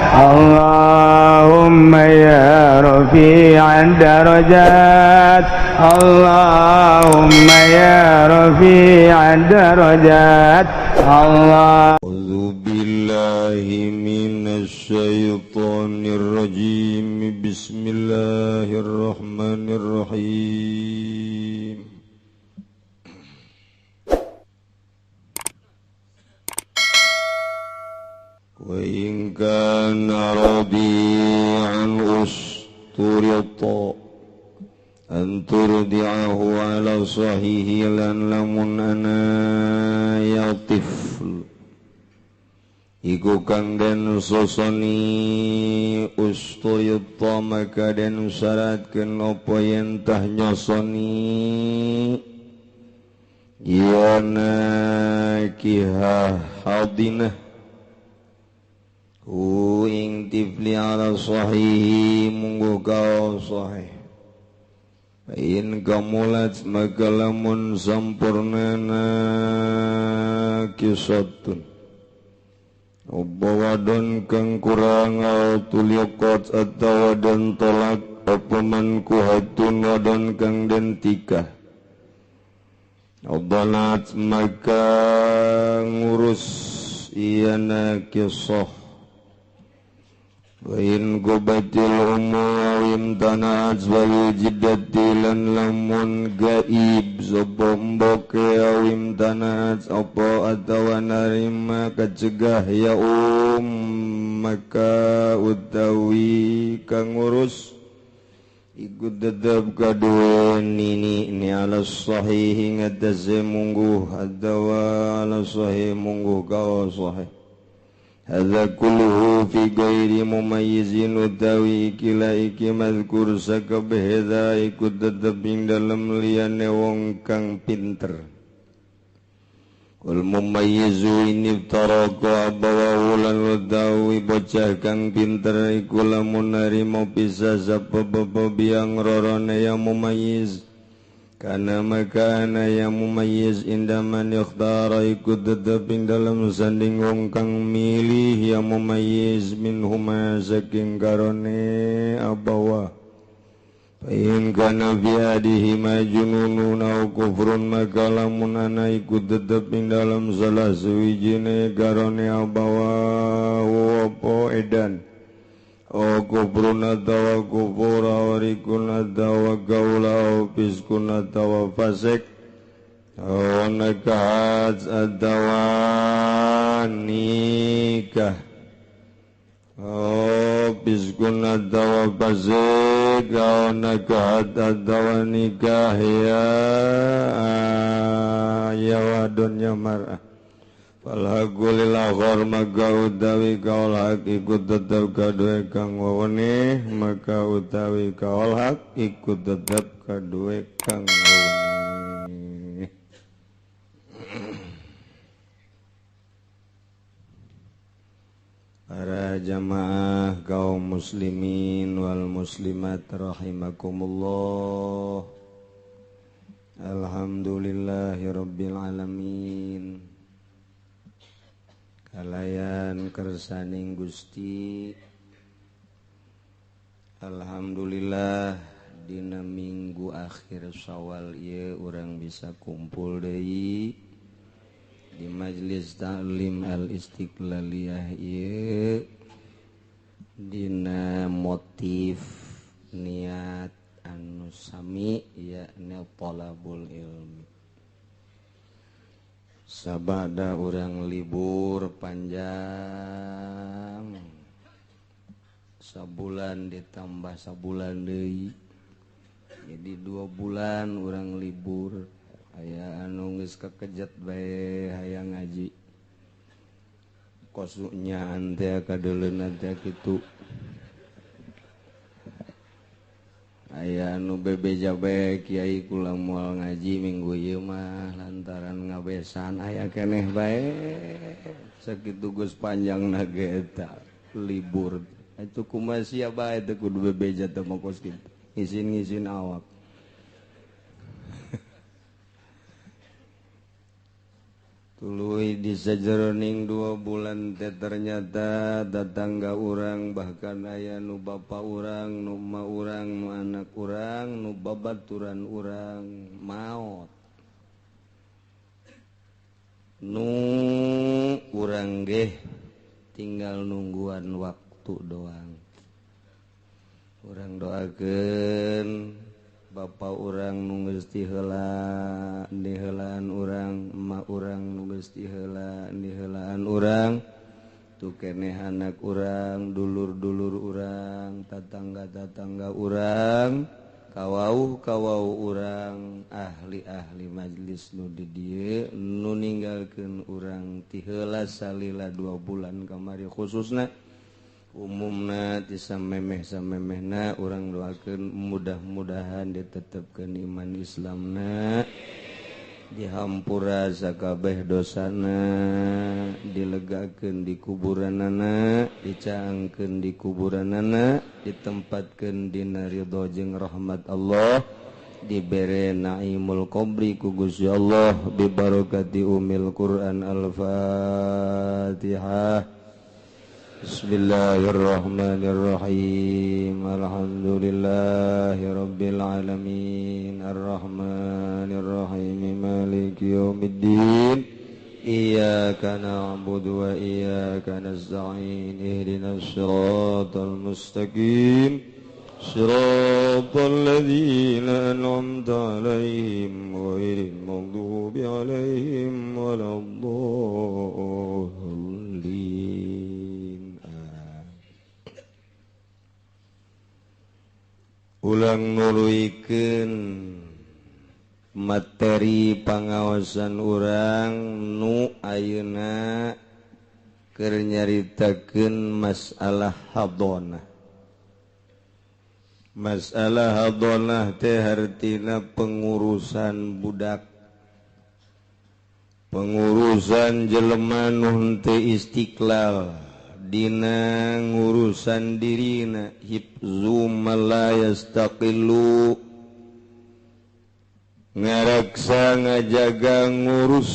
اللهم يا رفيع الدرجات، اللهم يا رفيع الدرجات، الله. أعوذ بالله من الشيطان الرجيم. بسم الله الرحمن الرحيم. وإن كان رضيعا اشترط أن ترضعه على صحيح lan lamun ana ya tifl iku kang den sosoni usturita maka den syaratkeun apa yen tah nyosoni yana kiha hadinah ku ing tifli ala sahihi munggu kau sahih. In kamulat maka lamun sampurnana kisatun apa wadon kang kurang au tuliqat atawa den tolak apa mankuhatun wadon kang den tikah obanat maka ngurus iyana kisah. Wa in gubatil ummu awim tana'at wal jiddati lan lamun gaib sapa mboke awim tana'at apa atawa narima kacegah ya maka utawi kang ngurus iku tetep kaduwe nini ni ala sahih ngatase mungguh atawa ala sahih mungguh kawa sahih. Hadza kulluhu fi ghairi mumayyizin utawi kila iki mazkur sakabeh hadza iku tetep ing dalem liyane wong kang pinter. Wal mumayyizu ini taraka abawahu lan utawi bocah kang pinter iku lamun narima pisah sapa bapa biang rorone ya mumayyiz. Kana maka ana yang mumayyiz indaman ikhtara ikut tetep ing dalam sanding wong kang milih yang mumayyiz minhuma saking karone abawa. Fa in kana bi adihima jununun aw kufrun maka lamun ana ikut tetep ing dalam salah suwijine karone abawa apa edan o kufrun atawa kufur warikun atawa gaula o fiskun atawa fasik o nakahat atawa nikah o fiskun atawa fasik o nakahat atawa nikah ya ya wadon ya mar'ah. Falhaku lil akhar maka utawi kaul hak ikut tetep kaduwe kang weweneh maka utawi kaul hak ikut tetep kaduwe kang weweneh. Para jamaah kaum muslimin wal muslimat rahimakumullah. Alhamdulillahirabbil alamin. Kalayan kersaning Gusti. Alhamdulillah dina minggu akhir Syawal ieu urang bisa kumpul deui di majelis taklim Al Istiqlaliyah ieu dina motif niat anu sami yakni talabul ilmi. Sabada urang libur panjang sabulan ditambah sabulan deui jadi 2 bulan urang libur. Aya anu geus kekejet bae hayang ngaji kosuknya teh kadeuleuna teh kitu. Aya anu bebeja bae kiai kula moal ngaji minggu ieu mah lantaran ngabesan aya keneh bae sakitu geus panjangna ge eta libur. Atuh kumaha sia bae teh kudu bebeja teh mah kos kitu ngisin-ngisin awak. Tuluy di sajeroning 2 bulan teh ternyata tetangga urang bahkan aya nu bapa urang, nu emak urang, nu anak urang, nu babaturan urang maot. Nu urang geh tinggal nungguan waktu doang. Urang doakeun bapa urang nu geus diheula, diheulaan urang, emak urang nu geus diheula, diheulaan urang, tu keneh anak urang, dulur-dulur urang, tatangga-tatangga urang, kawauh-kawauh urang, ahli-ahli majlis nu di dieu nu ninggalkeun urang ti heula salila 2 bulan kamari khususna umumna ti samemeh-samemehna urang doakeun mudah-mudahan ditetepkeun iman Islamna, dihampura sakabeh dosana, dilegakeun di kuburanana, dicaangkeun di kuburanana, ditempatkeun dina ridho jeung rahmat Allah, dibere naimul qabri ku Gusti Allah bi barakati umil Quran. Al-Fatihah. Bismillahirrahmanirrahim. Alhamdulillahi rabbil alamin. Arrahmanirrahim. Maliki yaumiddin. Iyyaka na'budu wa iyyaka nasta'in. Ihdinas siratal mustaqim. Siratal ladzina an'amta 'alaihim ghairil maghdubi 'alaihim waladdallin. Ulang nuluikeun materi pangaosan urang nu ayeuna keur nyaritakeun masalah hadonah. Masalah hadonah teh hartina pengurusan budak, pengurusan jelema nu henteu istiqlal dina ngurusan dirina, hifzu ma la yastaqillu, ngaraksa ngajaga ngurus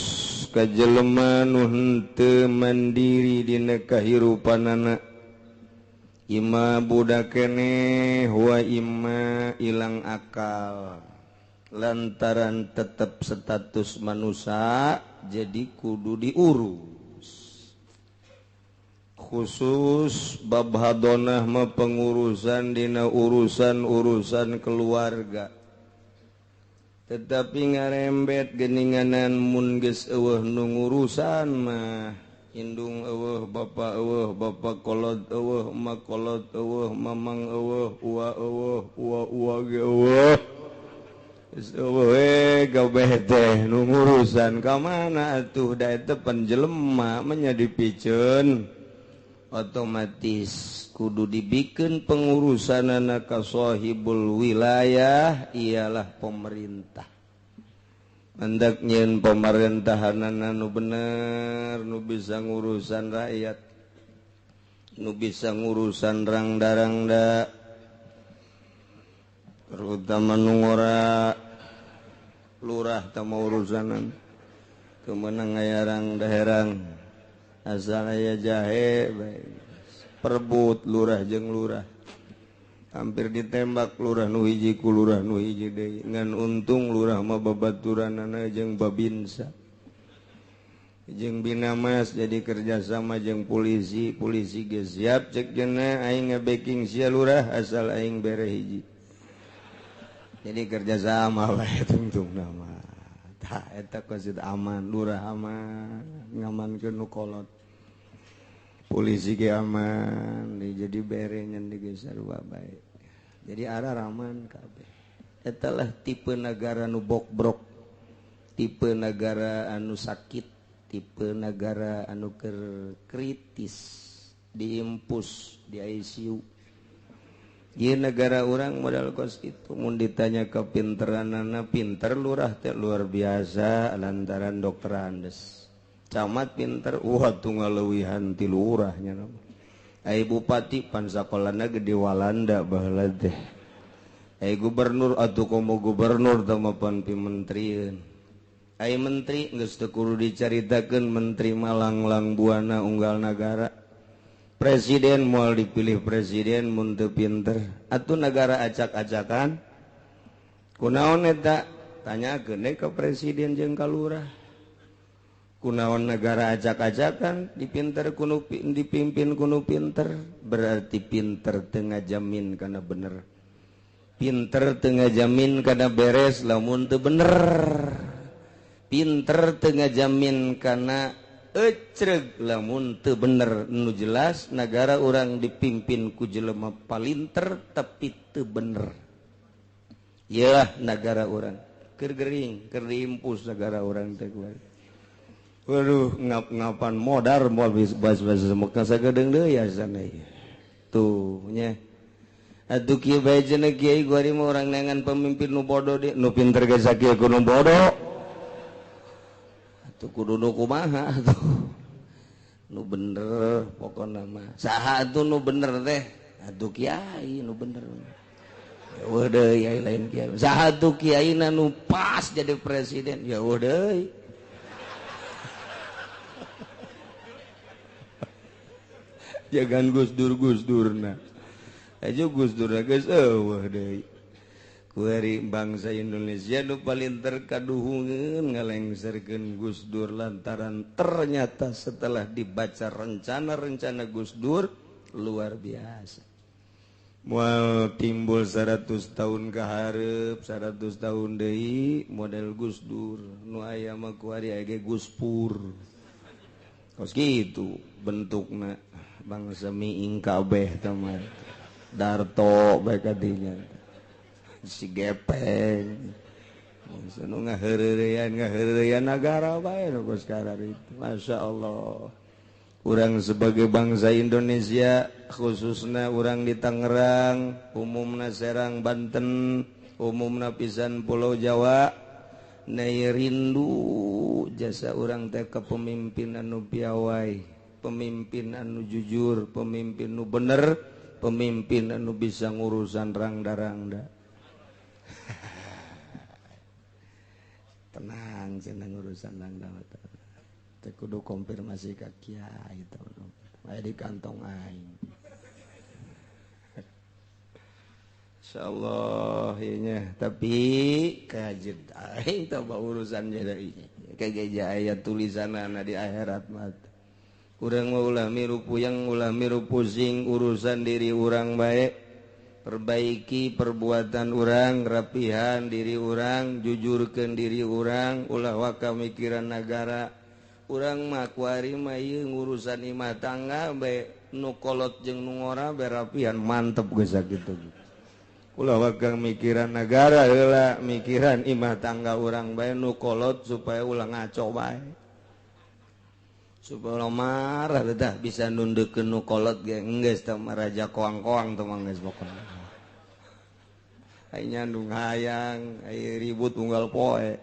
ka jelema nu henteu mandiri dina kahirupanana. Ima budak keneh wa ima ilang akal lantaran tetep status manusia jadi kudu diurus. Khusus bab hadonah mah pengurusan dina urusan-urusan keluarga. Tetapi ngarembet geninganan mun geus eueuh nu ngurusan mah, indung eueuh, bapa eueuh, bapa kolot eueuh, emak kolot eueuh, mamang eueuh, ua eueuh, ua-ua ge eueuh. Geus eueuh we kabeh teh nu ngurusan ka mana atuh, da eta pan jelema mah nya dipiceun. Otomatis kudu dibikin pengurusanana ka sahibul wilayah ialah pemerintah. Hendak nyeun pemerintahanana nu bener, nu bisa ngurusan rakyat, nu bisa ngurusan rangda-rangda, terutama nu ngora lurah teh mah urusanan kemenang aya rangda herang. Asal aya jahe perebut lurah jeung lurah, hampir ditembak lurah nu hiji ku lurah nu hiji deui. Ngan untung lurah mah babaturanana jeung babinsa jeung binamas, jadi kerjasama jeung polisi. Polisi geus siap cek cenah aing ngabacking sia lurah asal aing bere hiji. Jadi kerjasama bae tungtungna mah. Tah eta kosid aman, lurah aman, ngamankeun nu kolot. Polisi ge aman, jadi bere nyen geus sarua bae. Jadi arah raman kabeh. Eta lah tipe negara nu bokbrok, tipe negara anu sakit, tipe negara anu keur kritis, diimpus di ICU. Ieu negara urang modal kos itu mun ditanya kepinteranana, pinter lurah teh luar biasa lantaran dokter Andes. Camat pinter, wah tuh ngaleuwihan ti lurahnya. Ai bupati pan sakolana gede Walanda baheula teh. Ai gubernur atuh komo gubernur teh mah pan pimenterieun. Ai menteri geus teu kudu dicaritakeun, menteri malanglang buana unggal nagara. Presiden moal dipilih presiden mun teu pinter. Atuh nagara acak-acakan. Kunaon eta? Tanyakeun we ka presiden jeung ka lurah. Kunaon negara acak-acakan dipinter kuno dipimpin kuno pinter, berarti pinter teu ngajamin kana bener. Pinter teu ngajamin kana beres lamun teu bener. Pinter teu ngajamin kana ecreg lamun teu bener. Nu jelas nagara urang dipimpin ku jelema palinter tapi teu bener. Iyalah nagara urang keur gering, keur diimpus nagara urang teh kuari. Waduh, ngap-ngapan modar moal bas-bas Mekah sagedeung deui asana ieu. Tuh nya. Atuh kieu bae cenah kiai kuari mah urang neangan pemimpin nu bodoh deui, nu pinter ge sakieu ku nu bodoh. Atuh kudu nu kumaha atuh. Nu bener pokona mah. Saha atuh nu bener teh? Atuh kiai nu bener. Eueuh deui ai lain kiai. Saha atuh kiaina nu pas jadi presiden? Ya eueuh deui. Jangan Gus Dur Gus Durna. Aja Gus Dur geus eueuh deui. Kuari bangsa Indonesia nu palinter kaduhungeun ngalengserkeun Gus Dur lantaran ternyata setelah dibaca rencana-rencana Gus Dur luar biasa. Moal timbul 100 tahun ka hareup, 100 tahun deui model Gus Dur. Nu aya mah kuari aya ge Gus Pur. Kos kitu bentukna bangsa miing kabeh teman. Darto bae kadinya. Si gepeng. Bangsa nu ngaheureyan nagara bae nu kos kararitu. Masya Allah. Urang sebagai bangsa Indonesia, khususna urang di Tangerang, umumna Serang, Banten, umumna pisan Pulau Jawa, nay rindu jasa urang teh kepemimpinan nu piawai, pemimpin anu jujur, pemimpin nu bener, pemimpin anu bisa ngurusan rangda-rangda. Tenang cenah ngurusan rangda. Teh kudu konfirmasi ka kiai teh aya di kantong aing. Insyaallah ieu nya, tapi kajet aing teh urusan deui. Kayak aya tulisanana di akhirat mah. Urang mah ulah miru puyeng, ulah miru pusing, urusan diri urang bae. Perbaiki perbuatan urang, rapihan diri urang, jujurkeun diri urang, ulah waka mikiran nagara. Urang mah kuari mah ieu ngurusan imah tangga bae, nu kolot jeung nu ngora bae rapihan mantep geus sakitu. Ulah waka mikiran nagara heula, mikiran imah tangga urang bae nu kolot supaya ulah ngaco bae. Supaya marah dah bisa nundukkeun nu kolot ge geus teh raja koang-koang teh mah geus pokona. Ai nyandung hayang, ai ribut unggal poe.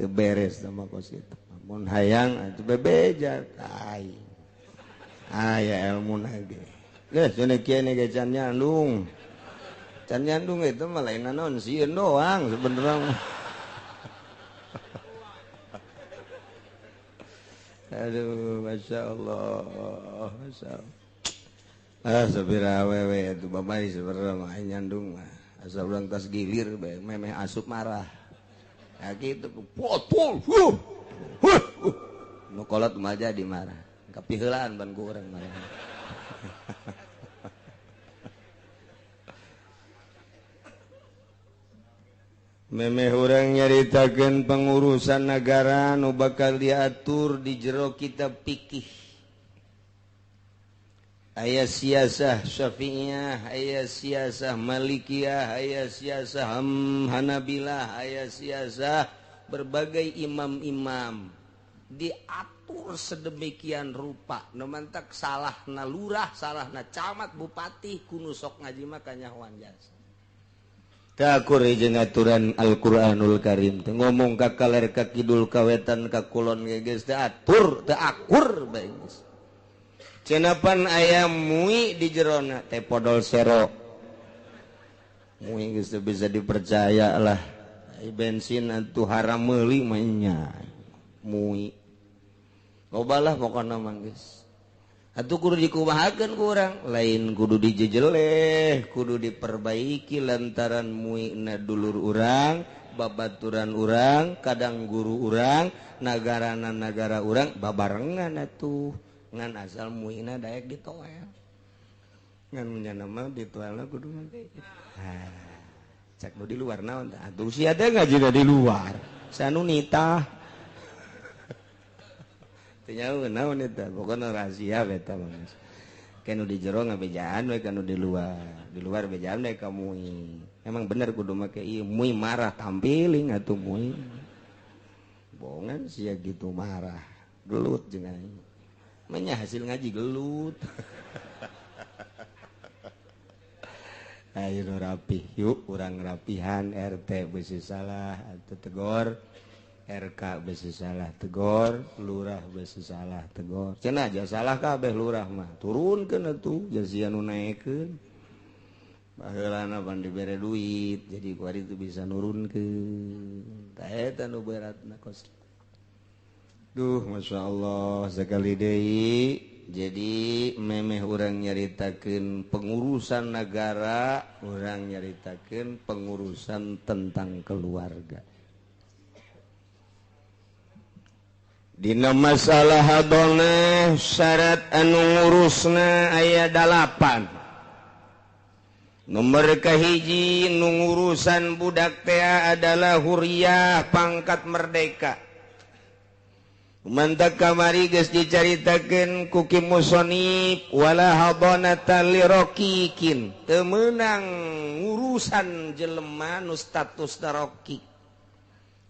Teu beres teh mah kos kitu. Mun hayang atuh bebeja ai. Aya elmuna ge. Geus cenah kieu ge can nyandung. Can nyandung itu mah lain naon sieun doang sebenarnya. Aduh, Masya Allah, Masya Allah. Ah, sabira awewe itu babai sebenarnya mah nyandung mah. Asal urang tas gilir bae memeh asup marah. Ya kitu potol. Huh. Huh. Nu kolot mah jadi marah. Kapiheulaan ban ku urang marah. Memeh urang nyaritakeun pengurusan negara nu bakal diatur di jero kitab fikih. Aya siasah Syafi'iyah, aya siasah Malikiyah, aya siasah Hanabilah, aya siasah berbagai imam-imam. Diatur sedemikian rupa. Nu mantak salahna lurah, salahna camat, bupati, kunu sok ngaji mah kanyahoan jasa. Takur jeung aturan Al-Qur'anul Karim teh ngomong ka kaler ka kidul ka wetan ka kulon ge geus teu atur teu akur bae geus. Cenapan aya mui di jerona teh podol sero. Mui geus teu bisa dipercaya lah. Bensin atuh haram meuli mah nya mui. Loba lah pokona mah geus. Atuh kudu dikumahakeun ku urang, lain kudu dijejeleh, kudu diperbaiki lantaran muina dulur urang, babaturan urang, kadang guru urang, nagarana nagara urang babarengan atuh. Ngan asal muina daek ditoel. Ngan menyana mah ditoelna kudu mah. Ha. Cek nu di luar naon tah? Atuh sia teh ngaji di luar. Sanu nitah. Teu naon eta, pokona rahasia eta mah. Kan nu di jero ngabejaan we kan nu di luar. Di luar bejaan we ka mui. Emang bener kudu make ieu mui marah tampiling atuh mui. Bohongan sia gitu marah. Gelut jeung aing. Menya hasil ngaji gelut. Ayo rapih yuk urang rapihan RT besi salah atuh tegor. RK besi salah tegor, lurah besi salah tegor. Cenah aja salah kabeh lurah mah. Turunkeun atuh jasian nu naekeun. Baheulana pan dibere duit, jadi kuari itu bisa nurunkeun. Tah eta nu beratna kos. Duh, Masya Allah sekali deui. Jadi memeh urang nyaritakeun pengurusan negara, urang nyaritakeun pengurusan tentang keluarga. Dina masalah hadonah syarat anu ngurusna aya 8. Nomor kahiji nu ngurusan budak teh adalah huriyah pangkat merdeka. Mantak kamari geus dicaritakeun ku Ki Musonib wala hadonata lirokikin teu meunang ngurusan jelema nu statusna rokik.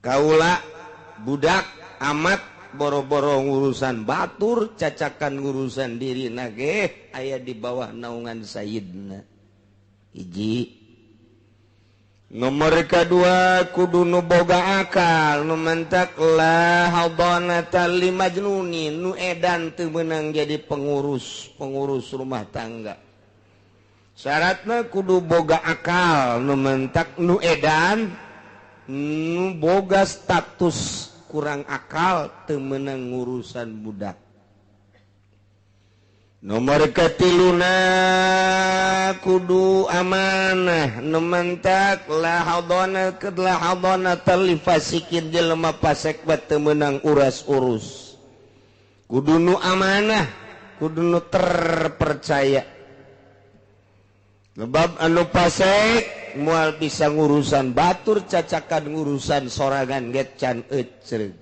Kaula budak amat boro-boro ngurusan batur cacakan ngurusan diri nage aya di bawah naungan sayyidna. Hiji. Nomor kedua kudu nu boga akal nu mentak la hadanata li majnunin nu edan teu meunang jadi pengurus rumah tangga. Syaratna kudu boga akal nu mentak nu edan nu boga status kurang akal teu meunang ngurusan budak. Nomor katiluna kudu amanah nu mentak la hadana kedla hadana talifasikin jelema pasek bat teu meunang uras-urus. Kudu nu amanah, kudu nu terpercaya. Sebab anu pasek moal bisa ngurusan batur cacakan ngurusan sorangan ge can ecreug.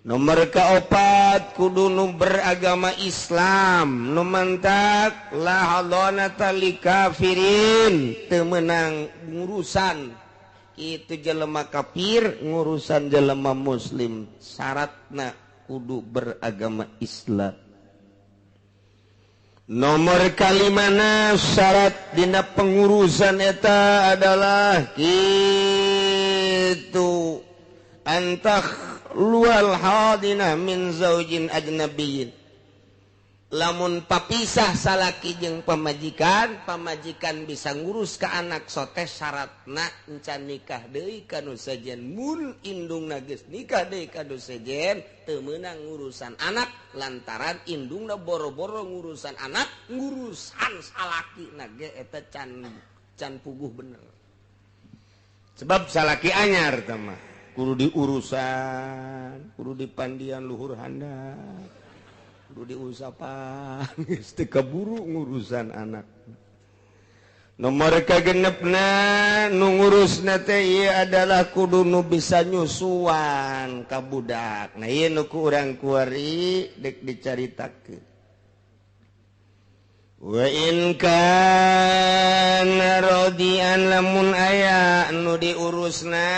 Nomor keopat kudu nu beragama Islam nu mantak la hadonata li kafirin teu meunang ngurusan kitu jelema kafir ngurusan jelema muslim syaratna kudu beragama Islam. Nomor kalimana syarat dina pengurusan eta adalah kitu antah lual hadina min zaujin ajnabiyyin. Lamun papisah salaki jeung pamajikan, pamajikan bisa ngurus ka anak sote syaratna encan nikah deui ka nu sejen. Mun indungna geus nikah deui ka nu sejen teu meunang ngurusan anak lantaran indungna boro-boro ngurusan anak, ngurusan salakina ge eta can puguh bener. Sebab salaki anyar tah mah kudu diurusan, kudu dipandian luhur handap, kudu diusapan, geus teu kaburu ngurusan anak. Nomor kagenepna nu ngurusna teh ieu adalah kudu nu bisa nyusuan ka budak. Nah ieu nu ku urang kuari deuk dicaritakeun. Wa in kana radian lamun aya nu diurusna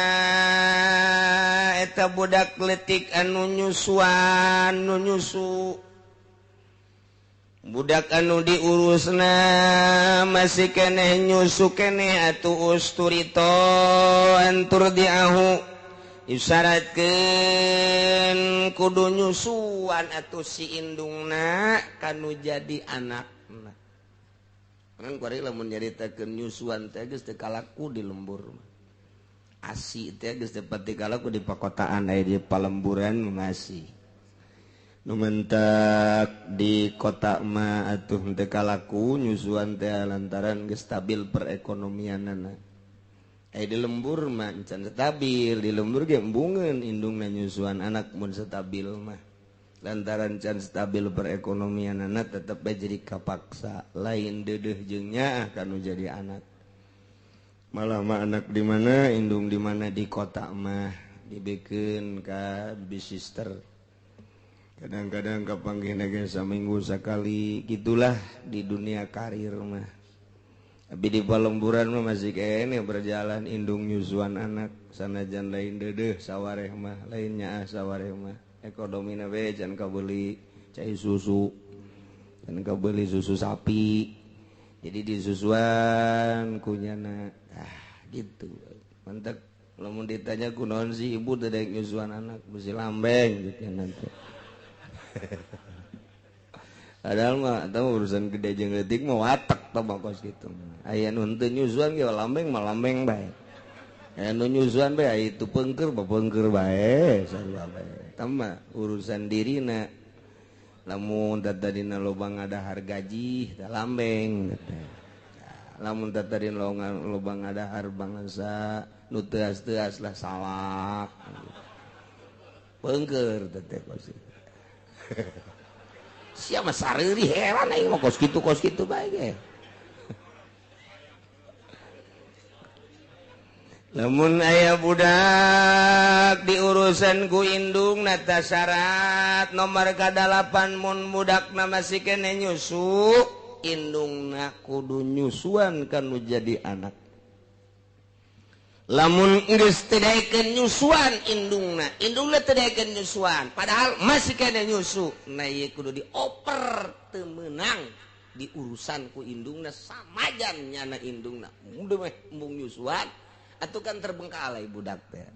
eta budak leutik anu nyusuan nu nyusu. Budak anu diurusna masih keneh nyusu keneh atuh usturito antur diahu isyaratkeun kudu nyusuan atuh si indungna kanu jadi anakna. Kan kuari lamun nyaritakeun nyusuan teh geus teu kalaku di lembur mah. Asi teh geus teu pati kalaku di pakotaan aya di palemburan masih. Nu mentak di kota mah atuh teu kalaku nyusuan teh lantaran geus stabil perekonomianana. Aya di lembur mah can stabil, di lembur ge embungeun indungna nyusuan anak mun stabil mah. Lantaran can stabil perekonomianana tetep bae jadi kapaksa lain deudeuh jeung nyaah kanu jadi anak. Malah mah anak di mana indung di mana di kota mah dibekeun ka bisister. Kadang-kadang kapanggih ge saminggu sakali gitulah di dunia karir mah. Tapi di palemburan mah masih kene berjalan indung nyusuan anak sanajan lain deudeuh sawareh mah lain nyaah sawareh mah. Ekonomina we can kabeuli cai susu, can kabeuli susu sapi. Jadi disusuan kunyana ah gitu. Mantap lamun ditanya kunaon sih ibu teh daek nyusuan anak mesti lambeng gitu nanti. Padahal mah atau urusan gede jeung leutik mah watek tah mah kos kitu. Aya nu henteu nyusuan ge lambeng mah lambeng bae. Aya nu nyusuan bae aya itu pengker mah pengker bae sarua bae. Tah mah urusan dirina. Lamun tadina loba ngadahar gaji tah lambeng teh. Lamun tadina loba ngadahar bangsa nu teuas-teuas lah salak. Pengker teh kos kitu. Siapa sareuri heran aing mah kos kitu bae ge. Lamun aya budak diurusan ku indung nata syarat nomor ka-8 mun budakna masih kene nyusu indungna kudu nyusuan kanu jadi anak. Lamun geus teu daekeun nyusuan indungna, indungna teu daekeun nyusuan padahal masih kene nyusu, nah ieu kudu dioper teu meunang diurusan ku indungna samajan nyana indungna mudah meh embung nyusuan atuh kan terbengkalai budak teh.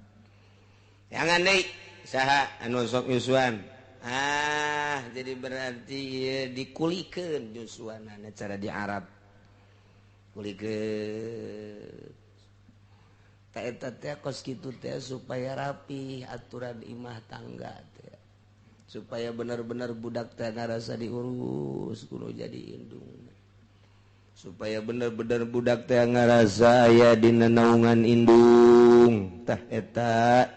Jangan deui saha anu sok nyusuan. Ah, jadi berarti ieu dikulikeun nyusuanana cara di Arab. Kulikeun. Eta teh kos kitu teh supaya rapi aturan imah tangga teh. Supaya benar-benar budak teh ngarasa diurus kudu jadi indung. Supaya benar-benar budak teh ngarasa aya dina naungan indung. Tah eta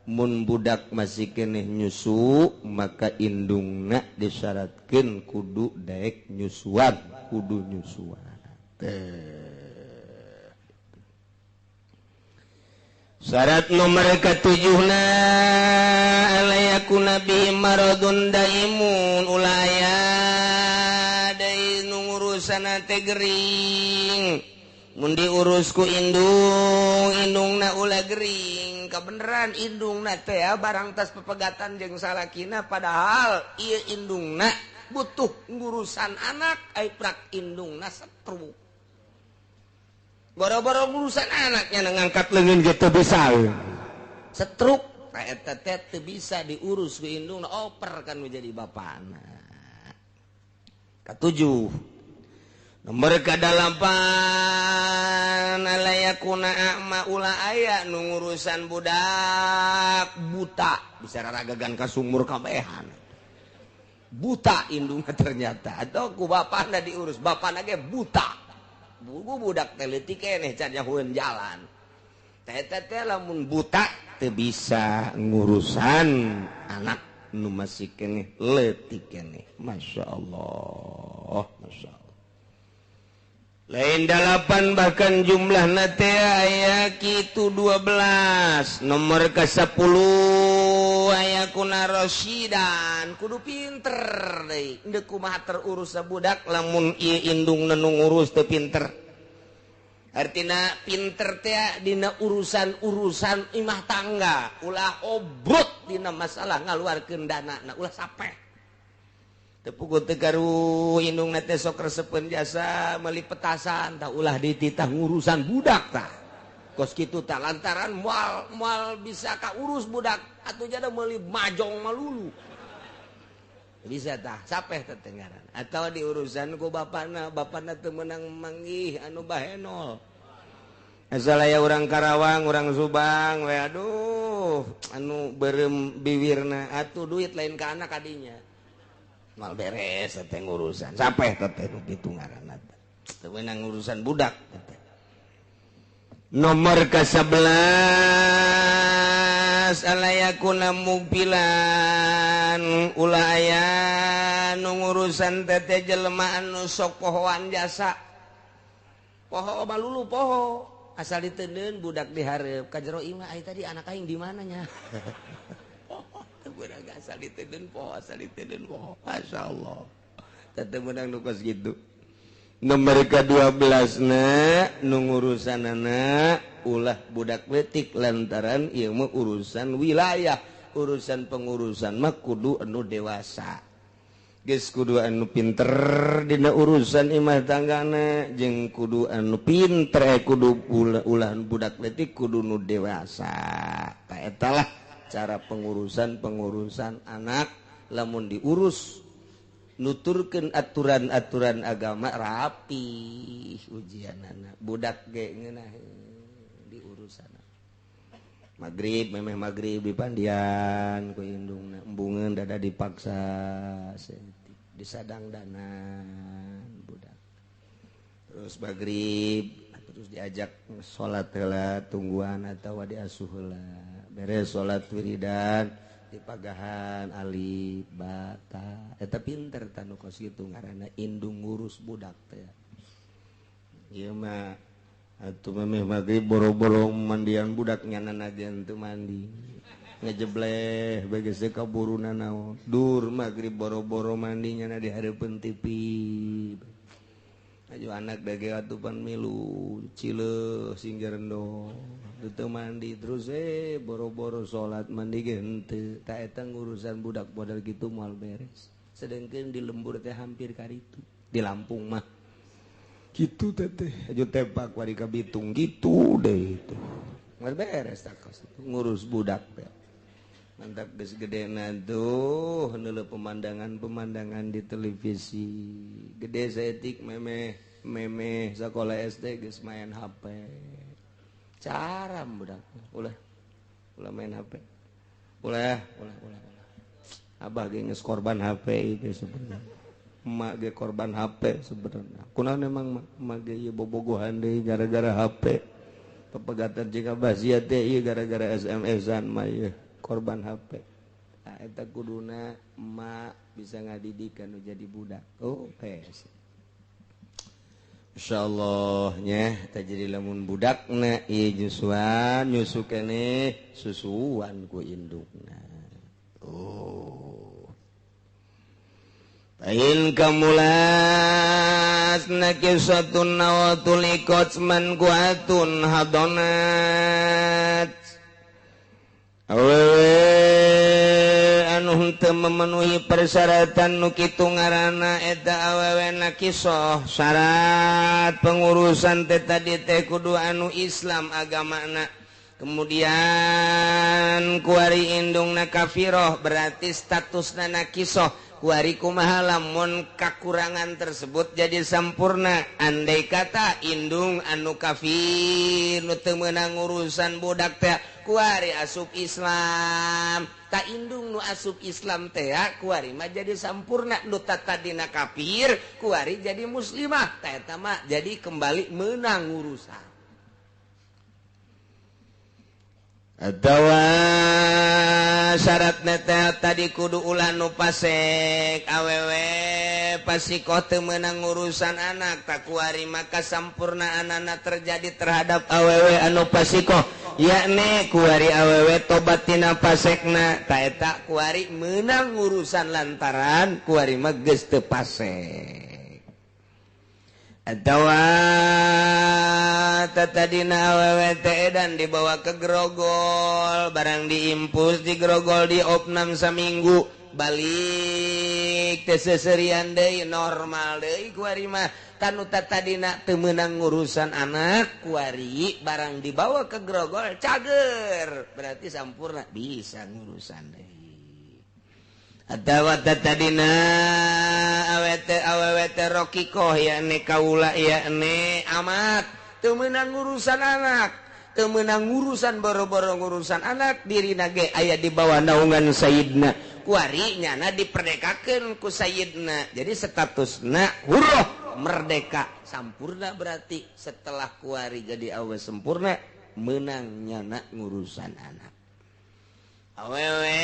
mun budak masih keneh nyusu maka indungna disyaratkeun kudu daek nyusuan, kudu nyusuan. Teh syarat nomor ketujuhna alayakuna bi maradun daimun ulaya deui nu ngurusana teh gering mun diurus ku indung indungna ulah gering kabeneran indungna teh barang tas pepegatan jeung salakina padahal ieu indungna butuh ngurusan anak ai prak indungna setruk. Boro-boro urusan anaknya ngangkat lengan gitu bisa setruk eta teh teu bisa diurus ku indungna oper kan menjadi bapana. Katujuh nomor ka-8 alayakuna a'ma ula aya nu ngurusan budak buta bisa raragagan ka sumur kabehan buta indungna ternyata atau ku bapana diurus bapana ge buta. Buku budak teh leutik keneh can nyahueun jalan. Teh teh lamun buta teu bisa ngurusan anak nu masih keneh leutik keneh. Masya Allah, Masya Allah. Lain 8 bahkan jumlahna teh aya kitu 12. Nomor ke-10 aya kuna rosyidan kudu pinter deui. Deuk kumaha terurus budak lamun ieu indungna nu ngurus teu pinter. Artina pinter teh dina urusan-urusan imah tangga, ulah obrot dina masalah ngaluarkeun dana, nah ulah sapeh. Teu puguh teu garuh indungna teh sok resepeun jasa meuli petasan tah ulah dititah ngurusan budak tah. Kos kitu tah lantaran moal bisa kaurus budak atuh jada meuli majong malulu. Bisa tah sapeh teh ngaran atau diurusan ku bapana, bapana teu meunang manggih anu bahenol. Asal aya urang Karawang, urang Subang we aduh anu beureum biwirna atuh duit lain ka anak kadinya. Mal beres teh ngurusan. Sampai teh nu kitu ngaranna. Teu meunang urusan budak teh. Nomor ke-11 alayakuna mugbilan ulah aya nu ngurusan teh jelema anu sok pohoan jasa. Poho balulu poho. Asal diteundeun budak dihareup ka jero imah ai tadi anak aing di mana nya. Teu beunang asal diteundeun poho, asal diteundeun poho. Masyaallah. Teu meunang nu kos kitu. Nomor ke-12 na nu ngurusanana ulah budak leutik lantaran ieu mah urusan wilayah, urusan pengurusan mah kudu anu dewasa. Geus kudu anu pinter dina urusan imah tanggana jeung kudu anu pinter kudu ulah budak leutik kudu nu dewasa. Ta eta lah cara pengurusan-pengurusan anak lamun diurus nuturkeun aturan-aturan agama rapi ujianana budak ge ngeunah diurusan. Maghrib memeh maghrib dipandian ku indungna embungeun dada dipaksa disadang danan budak. Terus maghrib terus diajak salat heula tungguan atawa diasuh heula. Beres salat wiridan dipagahan alif ba ta. Eta pinter tanu kos kitu ngaranna indung ngurus budak teh. Ieu mah atuh memeh maghrib boro-boro mandian budak nyanan aja henteu mandi. Ngejebleh bae geus kaburuna naon. Dur maghrib boro-boro mandi nyana di hareupeun TV. Aju anak dage atupan milu cileuh sing jarendo. Teu mandi terus boro-boro salat mandi ge henteu. Ta eta ngurusan budak model kitu moal beres. Sedengkeun di lembur teh hampir karitu. Di Lampung mah gitu teteh aju tepak wari ka Bitung gitu deh itu nggak beres tak ngurus budak teh mantap geus gedena tuh neuleuh pemandangan-pemandangan di televisi gede saeutik memeh memeh sakola SD geus main HP cara budak ulah ulah main HP ulah ulah ulah ulah abah ge geus korban HP itu sebenarnya. Emak ge korban HP sebenarnya. Kunaon emang emak ge ieu bobogohan deui gara-gara HP. Pepegatan jeung Abah sia teh ieu gara-gara SMS-an mah ieu korban HP. Nah, eta kuduna emak bisa ngadidik anu jadi budak. Oh, PS. Insyaallah nya teh jadi lamun budakna ieu nyusuan nyusu keneh susuan ku indukna. Oh. Ain kamulas nakisatun nawatul ikot man kuatun hadonat awewe anu henteu memenuhi persyaratan nu kitu ngaranna eta awewe nakisoh syarat pengurusan teh tadi teh kudu anu Islam agamana. Kemudian kuari indungna kafiroh berarti statusna nakisoh. Kuari kumaha lamun kakurangan tersebut jadi sampurna. Andai kata indung anu kafir nu teu meunang urusan budak teh kuari asup Islam. Ta indung nu asup Islam teh kuari mah jadi sampurna. Nu tatadina kafir kuari jadi muslimah. Ta eta mah jadi kembali meunang urusan. Atawa syaratna teh tadi kudu ulah nu pasek awewe pasikoh teu meunang urusan anak tak kuari maka sampurnaanana terjadi terhadap awewe anu pasikoh yakni kuari awewe tobat tina pasekna ta eta kuari meunang urusan lantaran kuari mah geus teu pasek. Atawa tatadina awewe teh edan dibawa ke grogol barang diimpus di grogol diopnam saminggu balik teh seserian deui normal deui kuari mah tanu tatadina teu meunang ngurusan anak kuari barang dibawa ke grogol cager berarti sampurna bisa ngurusan deui. Atawa tatadina awete awewete rokikoh yakni kaula yakni amat Teu meunang urusan anak, teu meunang urusan, boro-boro ngurusan anak, dirina ge aya di bawah naungan Sayyidna. Kuari nyana diperdekakeun ku Sayyidna, jadi statusna hurroh, merdeka sampurna. Berarti setelah kuari jadi awewe sempurna, menang nyana ngurusan anak. Awewe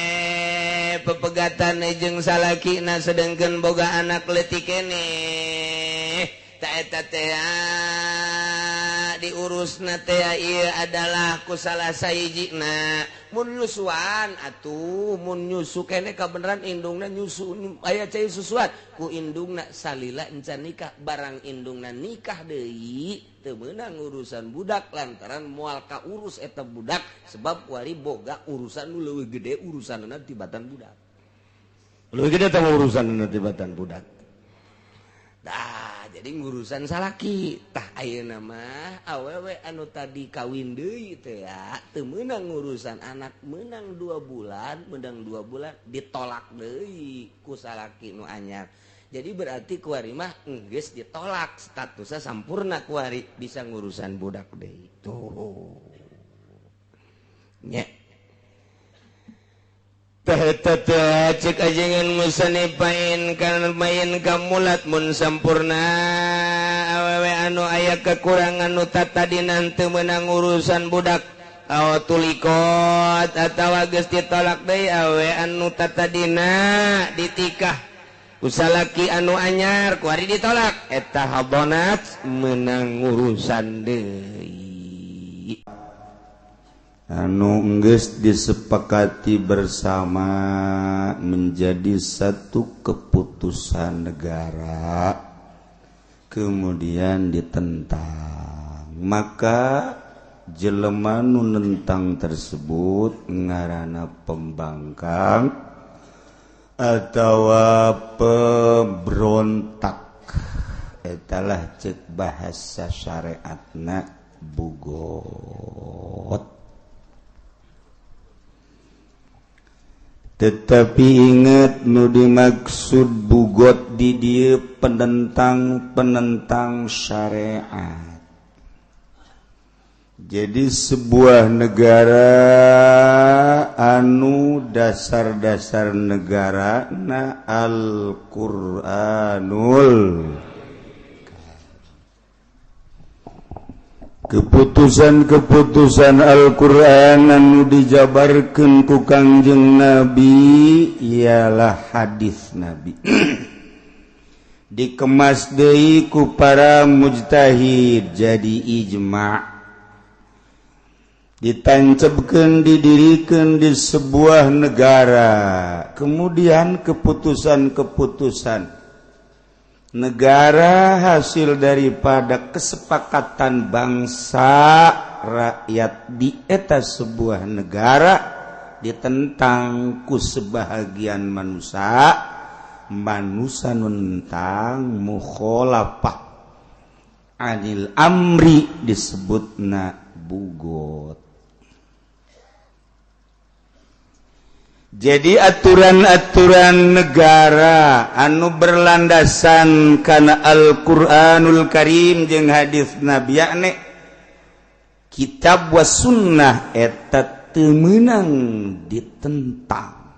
pepegatan jeung salakina sedangkan boga anak leutik keneh, tah eta teh diurusna teh ieu adalah ku salah sahijina. Mun nyusuan atuh, mun nyusu keneh kabeneran indungna nyusu, aya cai susuan ku indungna salila encan nikah. Barang indungna nikah deui, teu meunang urusan budak, lantaran moal kaurus eta budak, sebab wali boga urusan nu leuwih gede urusanna tibatan budak, leuwih gede teh urusanna tibatan budak. Dah, jadi ngurusan salaki. Tah, ayeuna mah awewe anu tadi kawin deui teh ya teu meunang ngurusan anak. Meunang 2 bulan, meunang 2 bulan ditolak deui ku salaki nu anyar. Jadi berarti kuari mah geus ditolak, statusnya sampurna, kuari bisa ngurusan budak deui tuh nya. Cek ajengan musannif, pain kan main kamulat, mun sampurna awewe anu aya kekurangan nu tadina teu meunang urusan budak, aw tulikot atawa geus ditolak deui, awewe anu tatadina ditikah ku salaki anu anyar, kuari ditolak, eta habonat menang urusan deui. Anu enggeus disepakati bersama menjadi satu keputusan negara, kemudian ditentang, maka jelema nu nentang tersebut ngaranna pembangkang atau pemberontak. Etalah cek bahasa syariatna bugot. Tetapi ingat, nu dimaksud bugot di dieu penentang-penentang syariat. Jadi sebuah negara anu dasar-dasar negara na Al-Qur'anul, keputusan-keputusan Al-Quran anu dijabarkan ku Kangjeng Nabi, ialah hadis Nabi, dikemas deui ku para mujtahid jadi ijma, ditancapkan, didirikan di sebuah negara, kemudian keputusan-keputusan negara hasil daripada kesepakatan bangsa rakyat di eta sebuah negara ditentang ku sebahagian manusia. Manusia nentang, mukholafah anil amri, disebutna bugot. Jadi aturan-aturan negara anu berlandasan karena Al-Quranul Karim jeung hadis Nabi, yakni kitab was sunnah, eta teu meunang ditentang,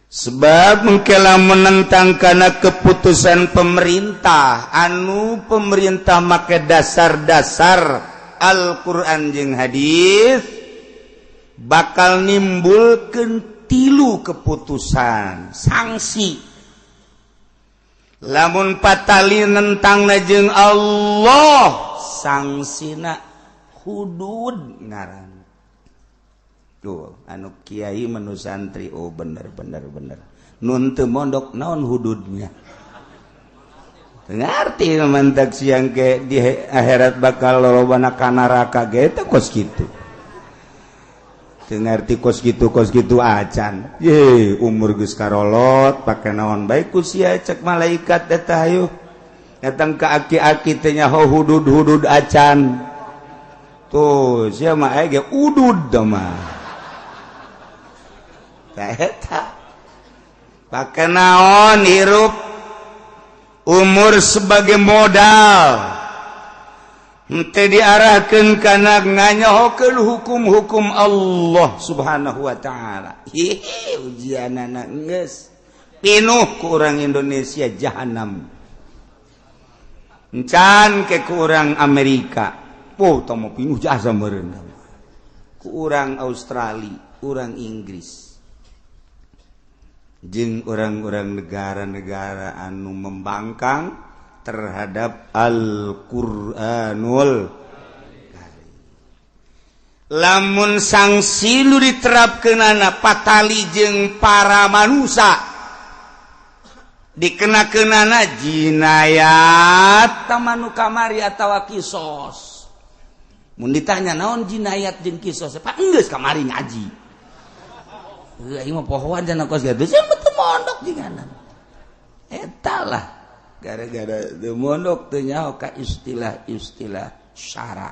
sebab mengkela menentang karena keputusan pemerintah anu pemerintah make dasar-dasar Al-Quran jeung hadis, bakal nimbulkan tilu keputusan sanksi. Lamun patali nentang jeung Allah, sanksina hudud ngaran tuh. Anu kiai menu santri, oh bener bener bener. Nun teu mondok, naon hududnya ngerti. Mantak siang ke di akhirat bakal lolobana ka neraka ge teh kos kitu. Teu ngerti kos kitu, kos kitu acan ye umur geus karolot, pake naon bae ku sia. Cek malaikat eta, hayu datang ke aki-aki teh nyaho hudud-hudud acan tuh, sia mah aya ge udud mah. Tah eta pake naon hirup, umur sebagai modal. Henteu diarahkeun kana nganyahokeun hukum-hukum Allah Subhanahu wa taala. Hihi ujianana geus pinuh ku urang Indonesia jahanam. Encan ke ku urang Amerika. Oh, tah mah pinuh jasa meureun. Ku urang Australia, urang Inggris. Jeung orang-orang negara-negara anu membangkang terhadap Al-Qur'anul Karim. Lamun sanksi nu diterapkeunana patali jeung para manusia dikenakeunana jinayat tamanu kamari atawa kisos. Mun ditanya naon jinayat jeung kisos, Pak geus kamari ngaji. Heuh ieu mah pohoan cenah kos kitu, sia mah teu mondok jigana. Eta lah gara-gara teu mondok teu nyaho ka istilah-istilah syara.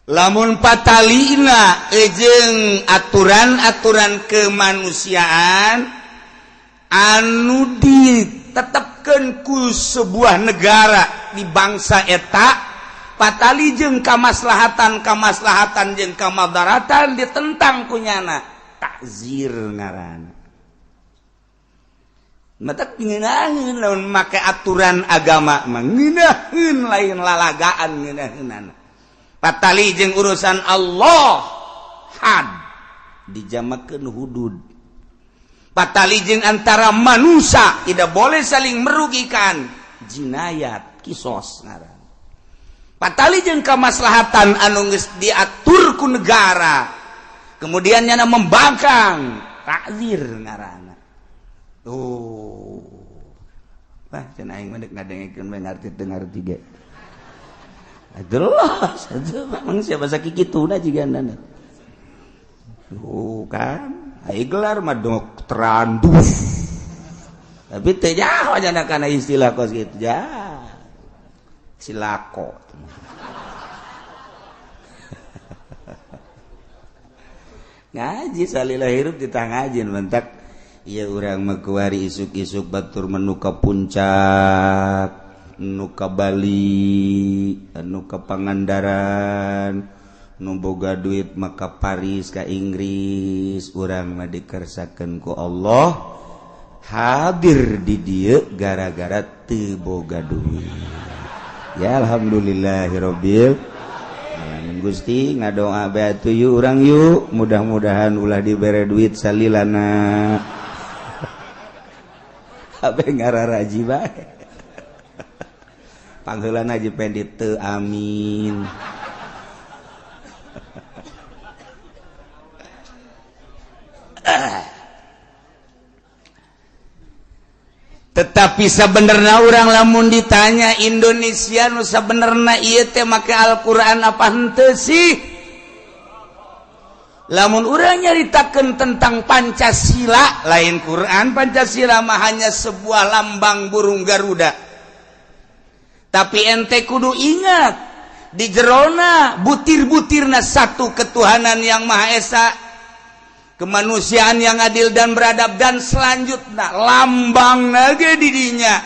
Lamun patalina jeung aturan-aturan kemanusiaan anu ditetepkeun ku sebuah negara di bangsa eta patali jeung kamaslahatan-kamaslahatan jeung kamadaratan ditentang kunyana takzir ngaranna. Matak ngeunaheun lamun make aturan agama mah ngeunaheun lain lalagaan ngeunaheunana. Patali jeung urusan Allah had dijamakeun hudud. Patali jeung antara manusia tidak boleh saling merugikan jinayat kisos ngaran. Patali jeung kamaslahatan anu geus diatur ku negara kemudian nyana membangkang takzir ngaranna. Tuh. Wah, cenah aing mah deuk ngadengekeun we ngarti teu ngarti ge. Jelas, atuh memang siapa sakituna jigana. Tuh kan, ai gelar mah dokterandus. Tapi teu nyaho nya kana istilah kos kitu ja. Silako. Ngaji salila hirup ditah ngaji mentak. Iya urang mah kuari isuk-isuk batur menu ka puncak, nu ka Bali, nu ka Pangandaran, nu boga duit mah ka Paris, ka Inggris, urang mah dikersakeun ku Allah hadir di dieu gara-gara teu boga duit. Ya alhamdulillahirabbil alamin. Gusti ngadoa bae atuh yuk urang yuk, mudah-mudahan ulah dibere duit salilana. Abe ngararaji bae. Pangheulana haji pendi teu amin. Tetapi sabenerna urang lamun ditanya Indonesia nu sabenerna ieu teh make Al-Qur'an apa henteu sih? Lamun urang nyaritakeun tentang Pancasila, lain Quran, Pancasila mah hanya sebuah lambang burung Garuda. Tapi ente kudu ingat di jerona butir-butirna satu ketuhanan yang Maha Esa, kemanusiaan yang adil dan beradab, dan selanjutnya lambang nage didinya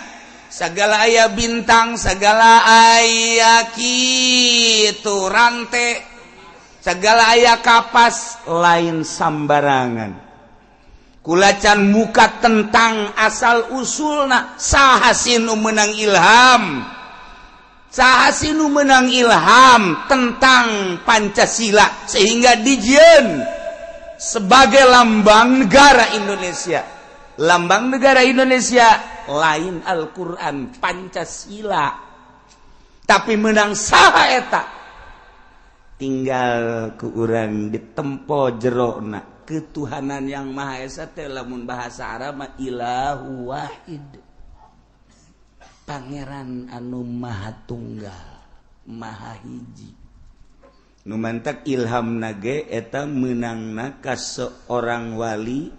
segala aya bintang, segala aya kitu rante, segala aya kapas, lain sambarangan. Kulacan muka tentang asal usulna saha sinu menang ilham, saha sinu menang ilham tentang Pancasila sehingga dijieun sebagai lambang negara Indonesia. Lambang negara Indonesia lain Al-Quran, Pancasila. Tapi menang saha eta? Tinggal ku urang ditempo jerona ketuhanan yang Maha Esa teh lamun bahasa Arab mah ilahu wahid, pangeran anu maha tunggal, maha hiji. Nu mantak ilham nage eta meunangna ka seorang wali,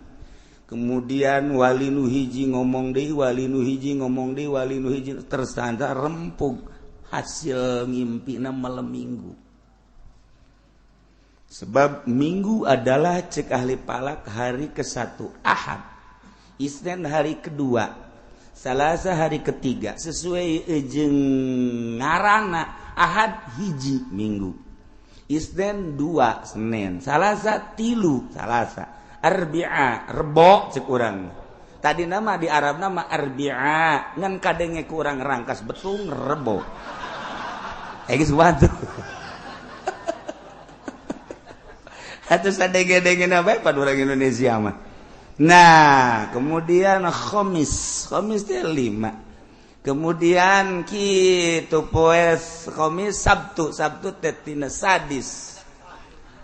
kemudian wali nu hiji ngomong deui, wali nu hiji ngomong deui, wali nu hiji tersandar rempug hasil ngimpina malam minggu. Sebab minggu adalah cek ahli palak hari ke-1 Ahad, Isnin hari kedua, Salasa hari ketiga sesuai jeung ngaranna. Ahad hiji Minggu, Isnin dua Senin, Salasa tilu Salasa, Arbi'a Rebo cek urang. Tadi nama di Arab nama Arbi'a, ngan kadenge kurang rangkas betung Rebo. Geus waduh. Atuh sadenge-denge bae pada orang Indonesia mah. Nah, kemudian Khamis, Khamis teh 5. Kemudian kitu poe Khamis Sabtu, Sabtu teh tina sadis.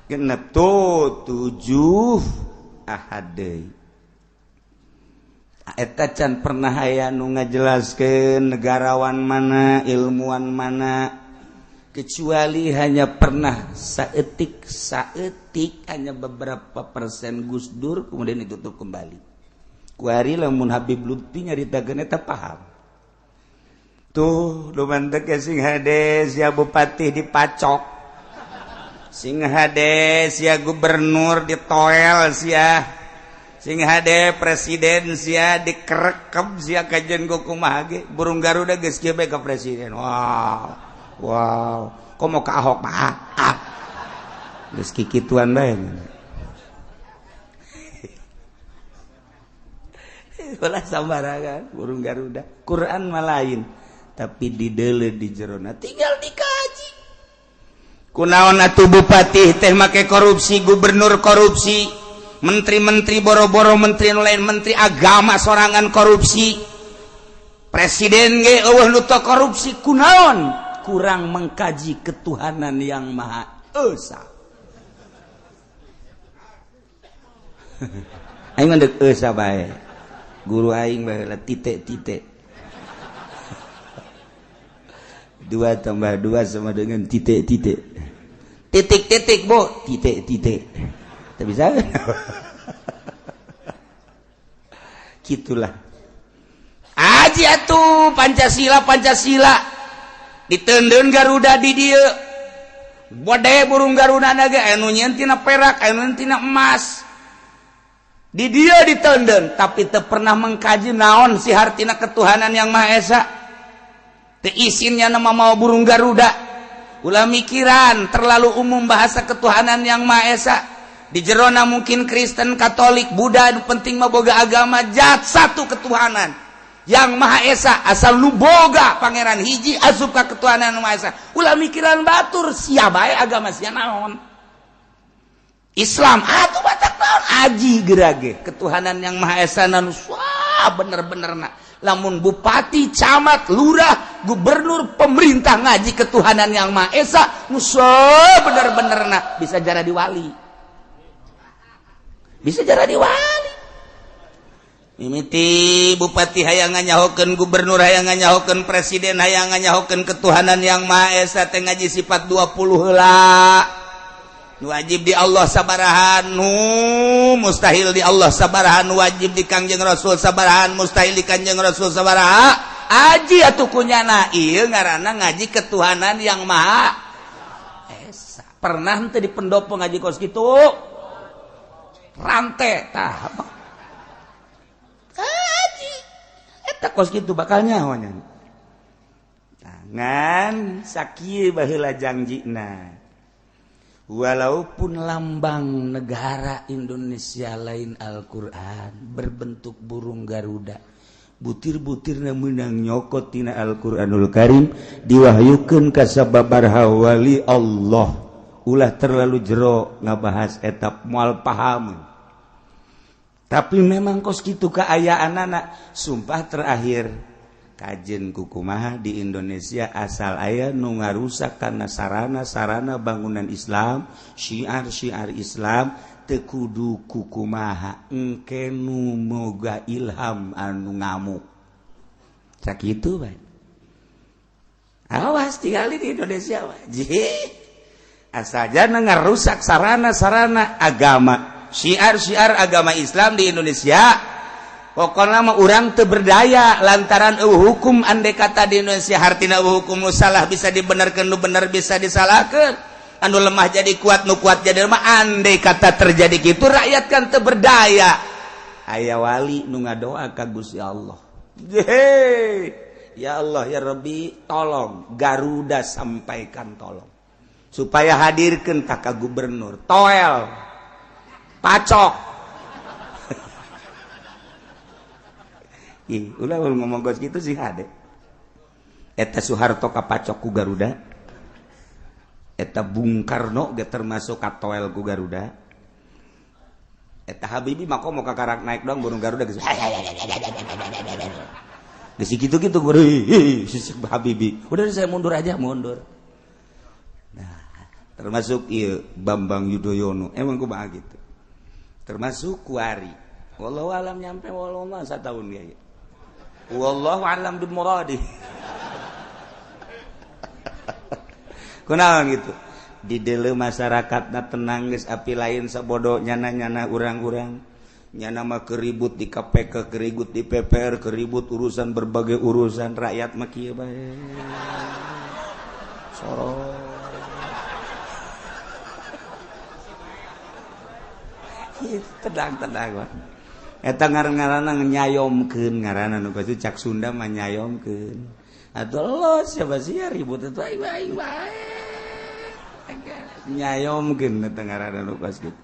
Genep tuh 7 Ahad deui. Eta can pernah aya nu ngajelaskeun negarawan mana, ilmuwan mana, kecuali hanya pernah saeutik saeutik hanya beberapa persen Gus Dur kemudian ditutup kembali. Kuari lamun Habib Lutfi nyaritakeun eta paham. Tuh lumantek sing hade sia bupati dipacok, sing hade sia gubernur ditoel sia, sing hade presiden sia dikerekep sia kajen kumaha ge burung Garuda geus kieu bae ka presiden. Wow. Wow, kok mau ke Ahok mah? Ah. Geus kikituan bae. Ulah sambarangan burung Garuda. Quran mah lain, tapi dideuleu di jerona tinggal dikaji. Kunaon atuh bupati teh make korupsi, gubernur korupsi, menteri-menteri boro-boro menteri nu lain, menteri agama sorangan korupsi. Presiden ge eueuh nu teu korupsi kunaon? Kurang mengkaji ketuhanan yang Maha Esa. Aing mah deuk esa bae. Guru aing baheula titik-titik. 2 tambah 2 sama dengan titik-titik. Titik-titik, Bu, titik-titik. Teu bisa. Gitulah. Aji atuh Pancasila Pancasila. Ditendun Garuda di dieu. Bode burung Garuda naga anu nyieun tina perak, anu tina emas. Di dieu ditendun, tapi teu pernah mengkaji naon si hartina ketuhanan yang Maha Esa. Teu isinnya nama mau burung Garuda. Ulah mikiran terlalu umum bahasa ketuhanan yang Maha Esa. Di jerona mungkin Kristen, Katolik, Buddha, penting mah boga agama jat satu ketuhanan yang Maha Esa, asal lu boga pangeran hiji asup ka ketuhanan Maha Esa. Ulah mikiran batur sia bae agama sia naon. Islam atuh batak naon aji gerage ketuhanan yang Maha Esa nu bener-bener na. Lamun bupati, camat, lurah, gubernur, pemerintah ngaji ketuhanan yang Maha Esa nu bener-bener na bisa jadi wali. Bisa jadi wali. Mimiti bupati hayang nganyahokeun, gubernur hayang nganyahokeun, presiden hayang nganyahokeun ketuhanan yang Maha Esa teh ngaji sifat 20 heula. Nu wajib di Allah sabarahan, nu mustahil di Allah sabarahan, wajib di Kangjeng Rasul sabarahan, mustahil di Kangjeng Rasul sabaraha. Aji atuh kunyana ieu ngaranna ngaji ketuhanan yang Maha Esa. Pernah henteu di pendopo ngaji kos kitu? Rante tah. Aji eta kos kitu bakal nyaho nya. Tangan sakieu baheula jangjina. Walaupun lambang negara Indonesia lain Al-Qur'an berbentuk burung Garuda, butir-butirna meunang nyokot tina Al-Qur'anul Karim diwahyukeun ka sababaraha wali Allah. Ulah terlalu jero ngabahas eta moal paham. Tapi memang kos kitu kaayaan anak. Sumpah terakhir kajen kukumaha di Indonesia asal aya nu ngarusak karena sarana-sarana bangunan Islam, syiar-syiar Islam teu kudu kukumaha engke nu moga ilham anu ngamuk. Sakitu bae. Awas tingali di Indonesia mah. Asal jangan ngarusak sarana-sarana agama, syiar-syiar agama Islam di Indonesia. Pokoknya mah urang teu berdaya lantaran hukum andai kata di Indonesia hartina hukum nu salah bisa dibenarkeun, nu bener bisa disalahkeun, anu lemah jadi kuat, nu kuat jadi lemah. Andai kata terjadi gitu rakyat kan teu berdaya. Aya wali nu ngadoa ka Gusti Allah. Hei, ya Allah ya Rabbi, tolong Garuda sampaikan tolong supaya hadirkan kakak gubernur toel pacok. Ih, ulah ngomong gos gitu sih hade. Eta Soeharto kapacok ku Garuda. Eta Bung Karno ge termasuk katoel ku Garuda. Eta Habibie mah komo kakarak naik doang burung Garuda geus. Geus kitu-kitu Habibie. Udah saya mundur aja, mundur. Nah, termasuk ieu Bambang Yudhoyono emang kumaha gitu. Termasuk kuari. Wallahu alam nyampe wallahu mah satahun ge. Wallahu alam bi muradi. Kunaon gitu. Di deuleu masyarakatna tenang geus api lain sabodo nyana-nyana urang-urang. Nyana mah keribut di KPK, keribut di PPR, keribut urusan berbagai urusan rakyat mah kieu bae. Sorot. Tenang-tenang mah. Eta ngaran-ngaranna nyayomkeun ngaranna nu pasti cak Sunda mah nyayomkeun. Atuh los siapa sih ya ribut itu aing bae bae. Nyayomkeun eta ngaranna nu kos kitu.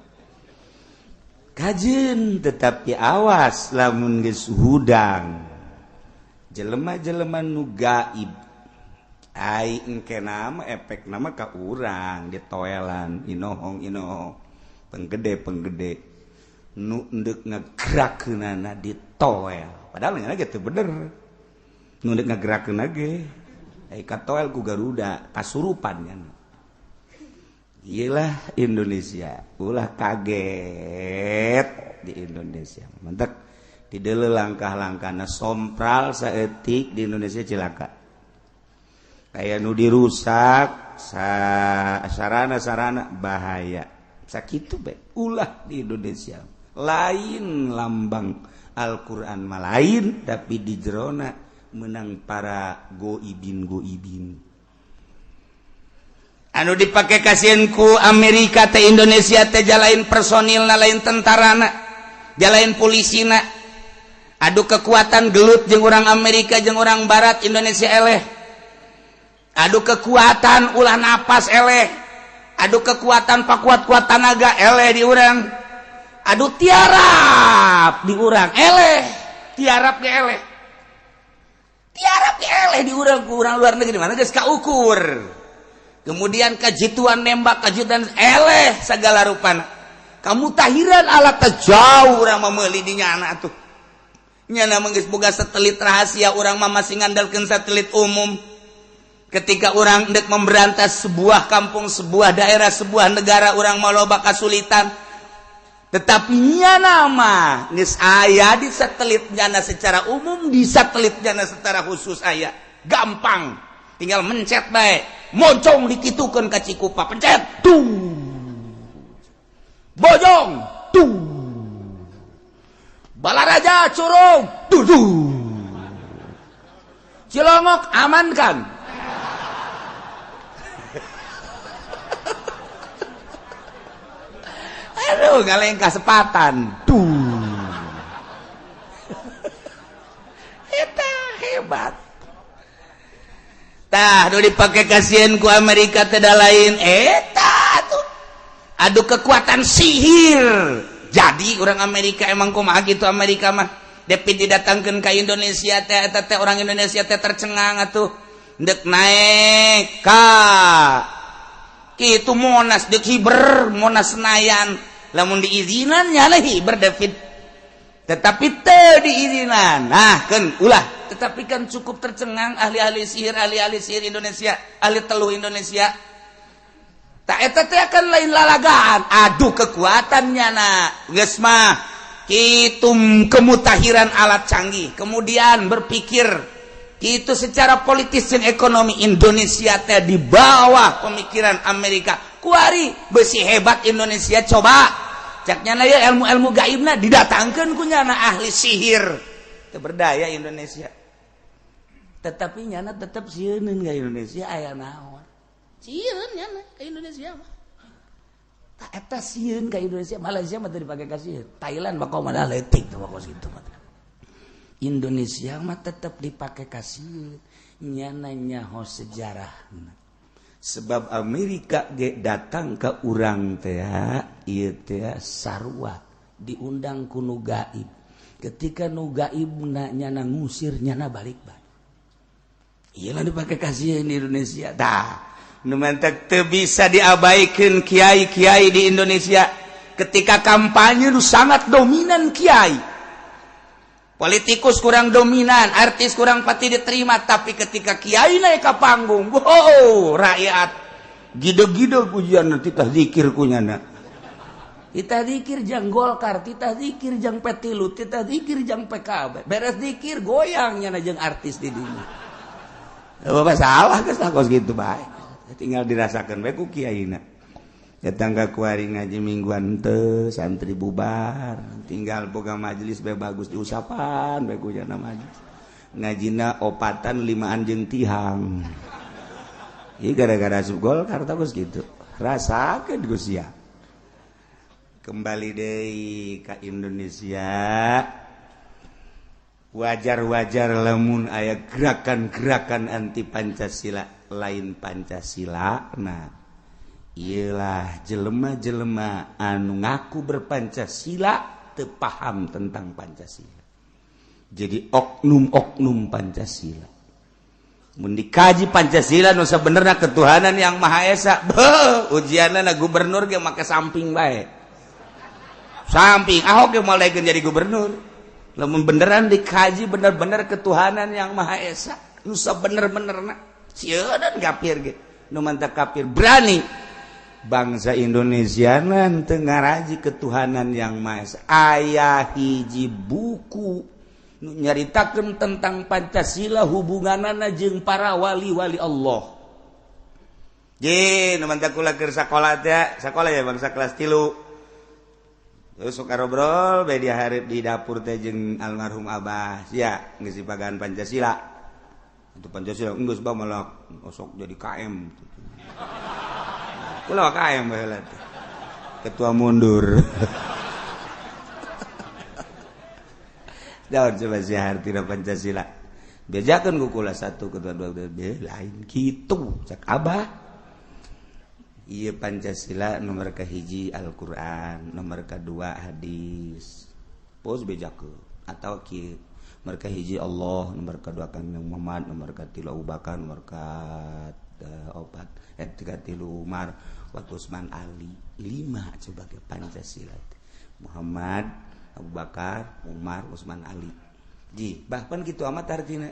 Kajeun tetapi awas lamun geus hudang. Jelema-jelema nu gaib. Ai engke nama efek nama ka urang ditoelan inohong-inohong. Penggede-penggede. Nu ndek ngagerakeunana ditoel padahal nya ge teu bener nu ndek ngagerakeunna ge ai katoel ku Garuda kasurupan nya. Iyalah Indonesia ulah kaget di Indonesia mantak di deuleu langkah-langkahna sompral saeutik di Indonesia cilaka aya nu dirusak sarana-sarana bahaya sakitu bae ulah di Indonesia. Lain lambang Al-Qur'an mah lain tapi di jerona menang para goibin-goibin. Anu dipake kasieun ku Amerika teh Indonesia teh jalain personilna lain tentarana, jalain polisina. Adu kekuatan gelut jeung urang Amerika jeung urang Barat Indonesia eleh. Adu kekuatan ulah napas eleh. Adu kekuatan pakuat-kuat tanaga eleh di urang. Aduh tiarap di urang eleh, tiarap ge eleh. Tiarap ge eleh di urang ku urang luar negeri mana geus kaukur. Kemudian kajituan nembak, kajituan eleh segala rupana. Kamu tahiran alat teh jauh urang mah meuli di nyana atuh. Nyana mah geus boga satelit rahasia, urang mah masih ngandalkeun satelit umum. Ketika orang hendak memberantas sebuah kampung, sebuah daerah, sebuah negara, orang mah loba kasulitan. Tetapi nyana mah geus aya di satelit nyana secara umum, di satelit nyana secara khusus aya. Gampang. Tinggal mencet bae. Moncong dikitukeun ka Cikupa, pencet. Tuh. Bojong. Tuh. Balaraja Curug. Tuh. Tuh. Cilongok amankan. Aduh, ngalengkah sepatan. Tuh. Eta hebat. Tah, nu dipake kasieun ku Amerika teh da lain eta tuh. Adu kekuatan sihir. Jadi orang Amerika emang kumaha kitu Amerika mah. Depi didatangkeun ka Indonesia teh eta teh orang Indonesia teh tercengang atuh. Ndek naek ka kitu Monas deuk hiber Monas Senayan. Lamun diizinan nyala hiber David. Tetapi teu diizinan. Nah, kan ulah. Tetapi kan cukup tercengang ahli-ahli sihir Indonesia, ahli teluh Indonesia. Tak eta teh akan lain lalagaan. Aduh kekuatannya na. Geus mah kitu kemutahiran alat canggih. Kemudian berpikir itu secara politis dan ekonomi Indonesia teh di bawah pemikiran Amerika. Kuari besi hebat Indonesia coba. Caknya na ya ilmu-ilmu gaibna didatangkeun ku nyana ahli sihir. Teu berdaya Indonesia. Tetapi nyana tetep sieuneun ka Indonesia aya naon. Sieun nyana ka Indonesia mah. Tak eta sieun ka Indonesia, Malaysia mah teu dipake ka sieun. Thailand mah kumaha leutik teh mah kitu mah. Indonesia mah tetap dipakai kasih nyana nyaho sejarah. Sebab Amerika ge datang ke urang teh ieu teh sarua diundang ku nu gaib. Ketika nu gaibna nyana ngusir nyana balik bae. Ieu lah dipake kasih di Indonesia. Tah, nu mantak teu bisa diabaikeun kiai-kiai di Indonesia. Ketika kampanye nu sangat dominan kiai. Politikus kurang dominan, artis kurang pati diterima, tapi ketika kiai naik ke panggung, wow, rakyat gide-gide pujian titah zikir kunyana. Titah zikir jang Golkar, titah zikir jang P3, titah zikir jang PKB. Beres zikir goyang nyana jeung artis di dinya. Bapak salah geus kos kitu bae. Tinggal dirasakeun bae ku kiaina. Datang ka kuari ngaji mingguan teu santri bubar, tinggal boga majelis bae bagus diusapan bae ku jana majelis. Ngajina opatan limaan jeung tihang. Ieu gara-gara asup Golkar tah geus kitu. Rasakeun geus sia. Kembali deui ka Indonesia. Wajar-wajar lamun aya gerakan-gerakan anti Pancasila, lain Pancasila nah. Iyalah jelema-jelema anu ngaku berpancasila teu paham tentang Pancasila. Jadi oknum-oknum Pancasila. Mun dikaji Pancasila nu sabenerna ketuhanan yang Maha Esa, beuh, ujianna gubernur ge make samping bae. Samping Ahok ge moal daekeun jadi gubernur. Lamun beneran dikaji bener-bener ketuhanan yang Maha Esa, nu sabener-benerna sieun kafir ge. Nu mantap kafir berani bangsa Indonesia teu ngaraji ketuhanan yang Maha Esa. Aya hiji buku nu nyaritakeun tentang Pancasila hubunganana jeung para wali-wali Allah. Je nu mantap kula keur sakola teh, sakola ya bangsa kelas 3. Terus suka ngobrol bae di hareup di dapur teh jeung almarhum Abah, sia geus dipagaan Pancasila. Itu Pancasila geus bae malah osok jadi KM. Kula KM baheula teh. Ketua mundur. Daun coba sia hartina Pancasila. Bejakeun ku kula 1 ketua 2 lain kitu cak Abah. Ieu Pancasila nomor kahiji Al-Qur'an, nomor kadua hadis. Pos bejakeun atawa kieu. Nomor kahiji Allah, nomor kadua Kangjeng Muhammad, nomor katilu Abu Bakar, nomor ka-4, tilu Umar, wa Utsman Ali. 5 sebagai Pancasila. Muhammad, Abu Bakar, Umar, Utsman Ali. Ji, bahkan kitu amat artina.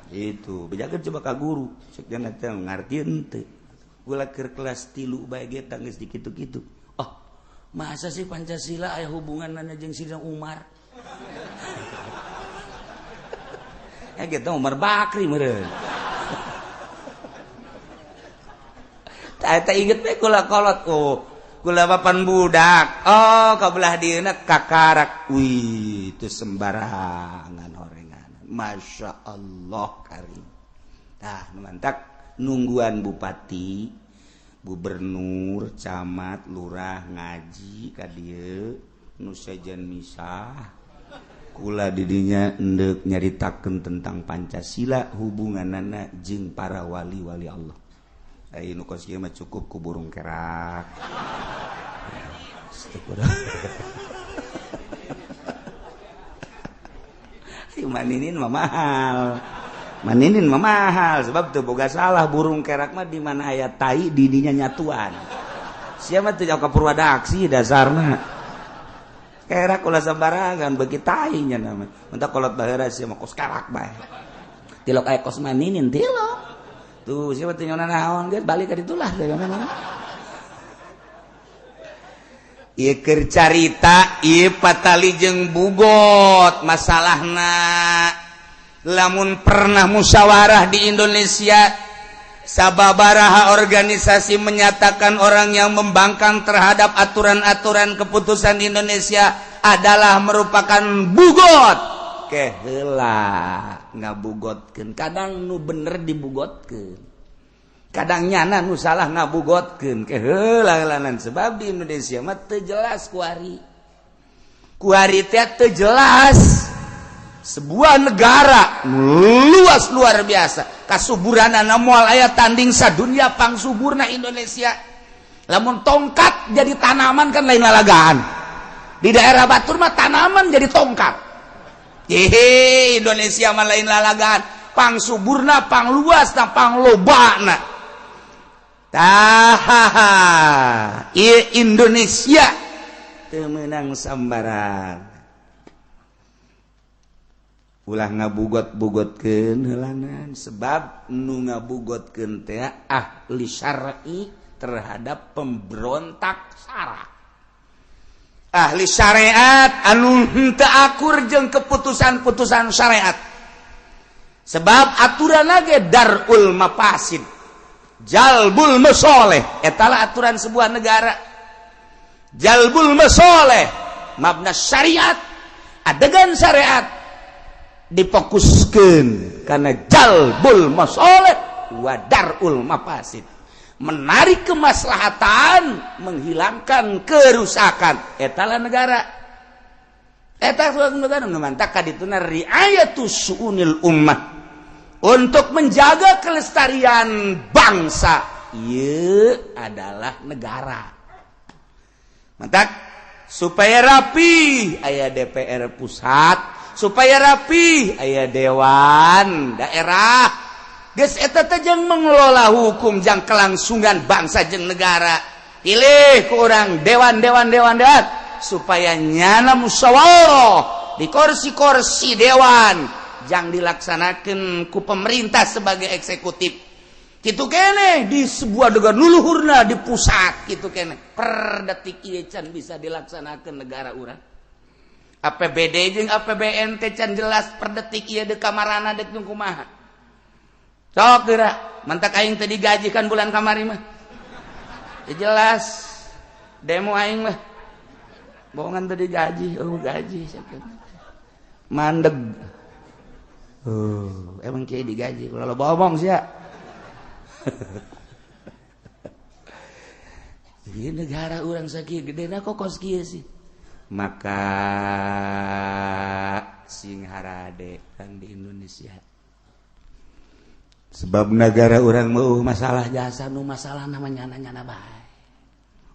Itu, bejakeun coba ka guru, cek dana teh ngartieun teu. Gula keur kelas 3 bae ge tanggeus di kitu-kitu. Oh, masa sih Pancasila aya hubunganna jeung Sidina Umar? Gitu Umar Bakri meureun. Tah inget we kula kolot. Oh, kula papan budak. Oh, ka belah dieuna kakarak. Wih, itu sembarangan horengan. Masya Allah karim. Tah, nu mantak nungguan bupati, gubernur, camat, lurah ngaji ka dieu nu sejen misah. Kula didinya endek nyaritakeun tentang Pancasila hubunganana jeung para wali-wali Allah. Ai nu kos kieu mah cukup ku burung kerak. Maninin mah mahal. Maninin mah mahal sebab teu boga salah burung kerak mah di mana aya tai didinya nyatuan. Sia mah teu jauh ka Purwadaksi dasarna. Kerak ulah sembarangan bagi tainya nama. Mentak kolot baheura sia mah kos kerak bae. Tilok aya kos maninin tilok. Tuh sia mah teu nyaona naon geus balik ka ditulah teu nyaona. Ieu keur carita ieu patali jeung bugot masalahna. Lamun pernah musyawarah di Indonesia sababaraha organisasi menyatakan orang yang membangkang terhadap aturan-aturan keputusan Indonesia adalah merupakan bugot. Keheula ngabugotkeun, kadang nu bener dibugotkeun, kadang nyana nu salah ngabugotkeun. Keheula heulanan sebab di Indonesia mah teu jelas kuari. Kuari teh teu jelas. Sebuah negara luas luar biasa, kasuburanana moal aya tanding sadunia, pangsuburna Indonesia. Lamun tongkat jadi tanaman kan lain lalagaan. Di daerah batur mah tanaman jadi tongkat. Hehe, Indonesia mah lain lalagaan, pangsuburna, pangluasna, panglobana. Tah, Indonesia teu meunang sambarang. Ulah ngabugot-bugotkeun heulanan, sebab nu ngabugotkeun teh ahli syar'i terhadap pemberontak syara, ahli syariat anu henteu akur jeung keputusan-putusan syariat. Sebab aturan lagi darul mafasid, jalbul masoleh, etalah aturan sebuah negara. Jalbul masoleh mabna syariat, adegan syariat difokuskan karena jalbul masoleh wa darul mafasid, menarik kemaslahatan, menghilangkan kerusakan. Etalah negara, eta negara nu mantak kadituna riayatus syu'unil ummah, untuk menjaga kelestarian bangsa. Ieu adalah negara. Mantak supaya rapi aya DPR pusat, supaya rapi aya dewan daerah. Geus eta teh jeung mengelola hukum jang kelangsungan bangsa jeung negara. Pilih ku urang dewan dewan dewan dewan supaya nyana musyawarah di kursi-kursi dewan jang dilaksanakan ku pemerintah sebagai eksekutif. Kitu kene di sebuah dengan luluhurna di pusat, kitu kene per detik ieu can bisa dilaksanakan negara urang. APBD jeung APBN teh can jelas per detik ieu deuk kamarana, deuk kumaha. Sok geura mantak aing teh digaji kan bulan kamari mah. Ya jelas demo aing mah. Bohongan teh digaji, oh gaji mandeg. Oh, emang kiai digaji kalau bohong sih ya. Ini negara urang sakieu gedena kok kos kieu sih. Maka sing harade kan di Indonesia. Sebab negara urang mau masalah jasa nu masalah namanya nyana bae.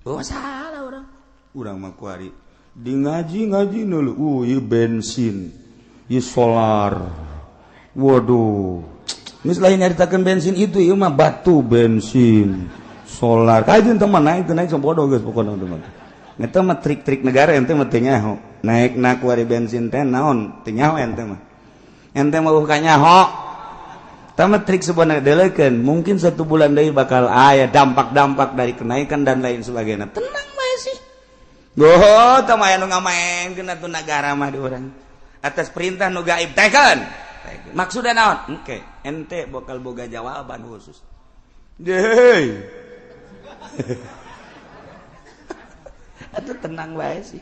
Oh, masalah urang. Urang mah kuari di ngaji-ngaji nulu, ieu bensin, ieu solar. Waduh. Geus lain nyaritakeun bensin itu, ieu mah batu bensin, solar. Kajeun teman naik naik sok bodoh geus pokona teman. Eta mah trik-trik negara, ente mah teu nyaho. Naik na kuari bensin teh naon? Teu nyaho ente mah. Ente mah eueuh kanyaho. Eta mah trik sebenarnya deleukeun. Mungkin satu bulan deui bakal aya dampak-dampak dari kenaikan dan lain sebagainya. Tenang bae sih. Goh, teh mah aya nu ngamaenkeun atuh negara mah di urang. Atas perintah nu gaib tekeun. Maksudna naon? Engke, ente bakal boga jawaban khusus. Deui. Atuh tenang bae sih.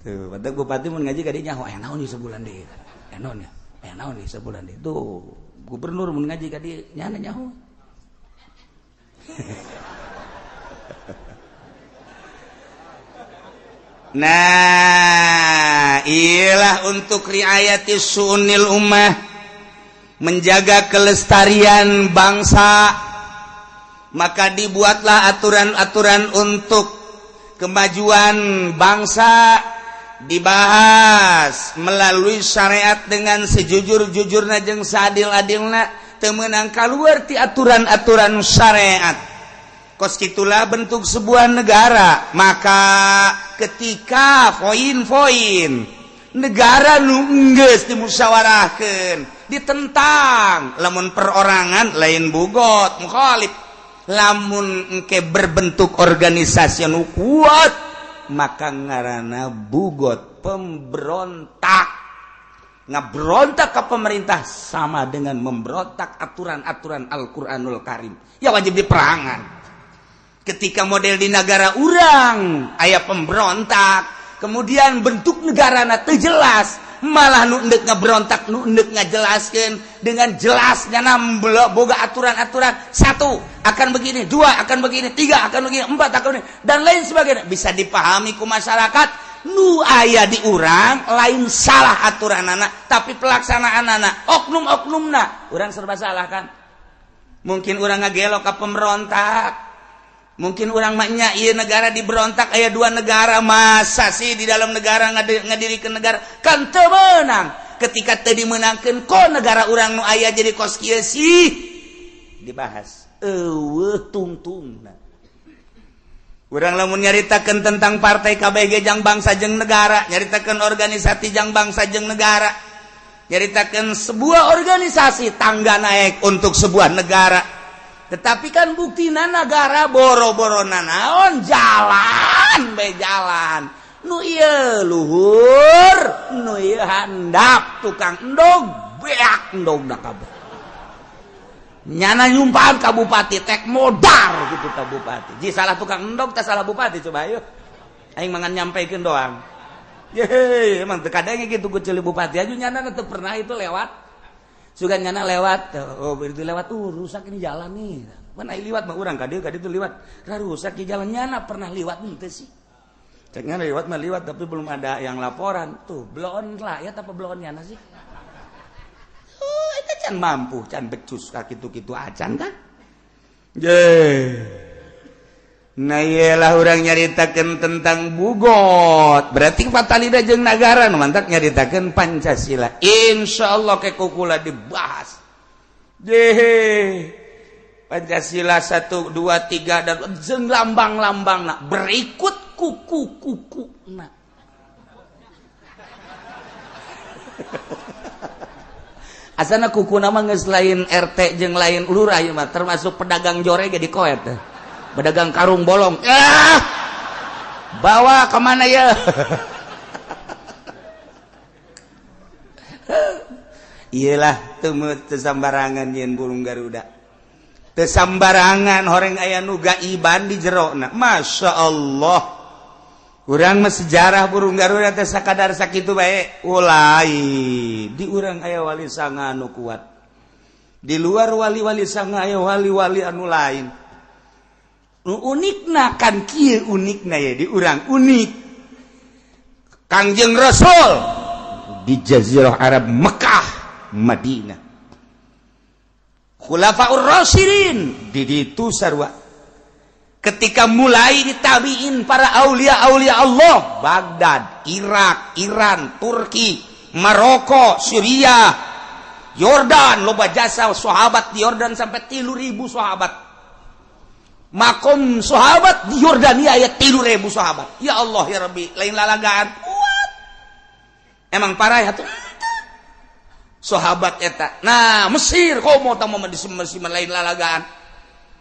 Tuh, batak bupati mun ngaji ka dinya, aya naon ieu sebulan deui? Aya naon ya? Aya naon ieu sebulan deui? Tuh, gubernur mun ngaji ka dieu nyana nyaho. Nah, iyalah untuk riayati su'unil ummah, menjaga kelestarian bangsa, maka dibuatlah aturan-aturan untuk kemajuan bangsa, dibahas melalui syariat dengan sejujur-jujurna jeung seadil-adilna, teu meunang kaluar ti aturan-aturan syariat. Kos kitulah bentuk sebuah negara. Maka ketika poin-poin negara nu geus dimusyawarahkeun ditentang, lamun perorangan lain bugot mukhalif, lamun engke berbentuk organisasi nu kuat maka ngaranna bugot pemberontak. Ngaberontak ke pemerintah sama dengan memberontak aturan-aturan Al-Qur'anul Karim, ya wajib diperangan. Ketika model di negara urang aya pemberontak, kemudian bentuk negarana teu jelas, malah nu endek ngaberontak nu endek ngajelaskeun dengan jelasnya boga aturan-aturan, satu akan begini, dua akan begini, tiga akan begini, empat akan begini, dan lain sebagainya, bisa dipahami ku masyarakat. Nu aya di urang lain salah aturanana, tapi pelaksanaan anak oknum-oknumna urang serba salah kan. Mungkin urang ngagelo ka pemberontak, mungkin urang maknya iya negara diberontak, aya dua negara, masa sih di dalam negara ngadirikan negara kan teu meunang. Ketika teu dimenangkeun, kok negara urang nu aya jadi kos kieu sih, dibahas eueuh tungtungna. Urang lamun nyaritakeun tentang partai KBG jang bangsa jeung negara, nyaritakeun organisasi jang bangsa jeung negara, nyaritakeun sebuah organisasi tangga naik untuk sebuah negara. Tetapi kan buktina negara boro-boro nanaon, jalan be jalan. Nu ieu luhur, nu ieu handap, tukang endog beak endogna kabeh. Nyana nyumpahan ka bupati tek modar gitu ka bupati. Ji salah tukang endog tak salah bupati, coba ayo. Aing mangan nyampaikan doang. Yeay, emang teu kadenge gitu ku bupati aja nyana teu pernah itu lewat. Sugan nyana lewat, oh itu lewat, rusak ini jalan nih. Mana aing liwat mah urang ka dieu ka ditu liwat. Ra rusak di jalan, nyana pernah liwat henteu sih. Ceknya liwat mah liwat, tapi belum ada yang laporan. Tuh, bloon rakyat apa bloon nyana sih? Oh, itu can mampu, can becus ka kitu-kitu acan kan? Ye. Nah iyalah urang nyaritakeun tentang bugot. Berarti fatalida jeung nagara nu mantak nyaritakeun Pancasila. Insyaallah ke kukula dibahas. Ye. Pancasila 1 2 3 dan jeung lambang-lambangna berikut kuku-kukuna. Asana kuku nama geus lain RT jeung lain lurah ieu mah, termasuk pedagang jore ge dikoet. Pedagang karung bolong. Ah! Bawa kemana ya? Iyalah teu sambarangan nyeun burung Garuda. Teu sambarangan horeng aya nu gaiban di jerona. Masya Allah. Urang mah sejarah burung Garuda teh sakadar sakitu bae. Ulai di urang aya wali sanga anu kuat. Di luar wali-wali sanga aya wali-wali anu lain. Nu unikna kan kieu unikna ya di urang unik. Kangjeng Rasul di Jazirah Arab Mekah, Madinah. Khulafaur Rasyidin di ditu sarua. Ketika mulai ditabiin para aulia-aulia Allah, Baghdad, Irak, Iran, Turki, Maroko, Syria, Yordan, loba jasa sahabat di Yordan sampai 3.000 sahabat. Makom sahabat di Yordania ya 3.000 sahabat. Ya Allah ya Rabbi, lain lalagaan kuat. Emang parah ya tuh sahabat eta. Nah, Mesir komo tah di Mesir lain lalagaan.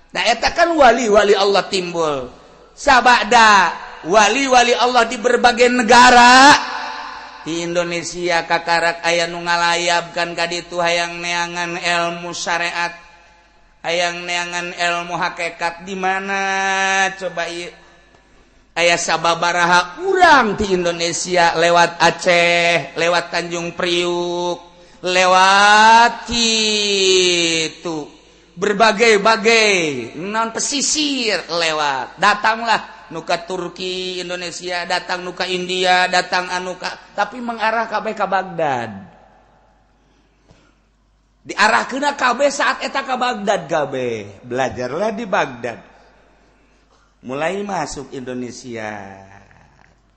Nah eta kan wali-wali Allah timbul. Sabada wali-wali Allah di berbagai negara. Di Indonesia kakarak aya nu ngalayab kan ka ditu hayang neangan ilmu syariat, hayang neangan ilmu hakikat di mana coba ieu. Aya sababaraha urang di Indonesia lewat Aceh, lewat Tanjung Priuk, lewat kitu berbagai-bagai non pesisir lewat, datanglah nuka Turki Indonesia, datang nuka India, datang anuka, tapi mengarah kabeh ka Baghdad. Diarahkeun kabeh saat eta ka Baghdad kabeh, belajarlah di Baghdad. Mulai masuk Indonesia,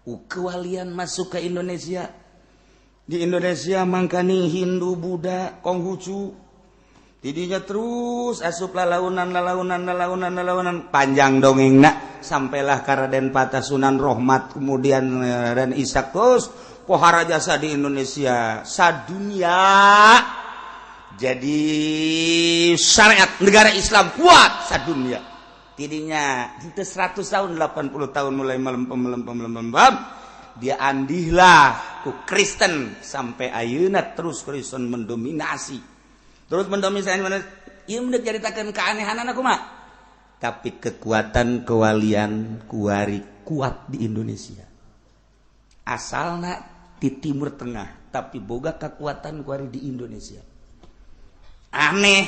kewalian masuk ke Indonesia. Di Indonesia mangkani Hindu, Buddha, Konghucu. Tidinya terus asup lalaunan lalaunan lalaunan lalaunan panjang dongengna sampailah ka Raden Patah Sunan Rohmat, kemudian Raden Ishak, terus pohara jasa di Indonesia sadunia. Jadi syariat negara Islam kuat sadunia. Tidinya itu 100 tahun 80 tahun mulai melempem dia andihlah ku Kristen sampai ayeuna terus Kristen mendominasi. Terus mendominasi mana? Ieu mendek caritakeun keanehanan aku mah. Tapi kekuatan kewalian kuari kuat di Indonesia. Asalna di Timur Tengah, tapi boga kekuatan kuari di Indonesia. Aneh,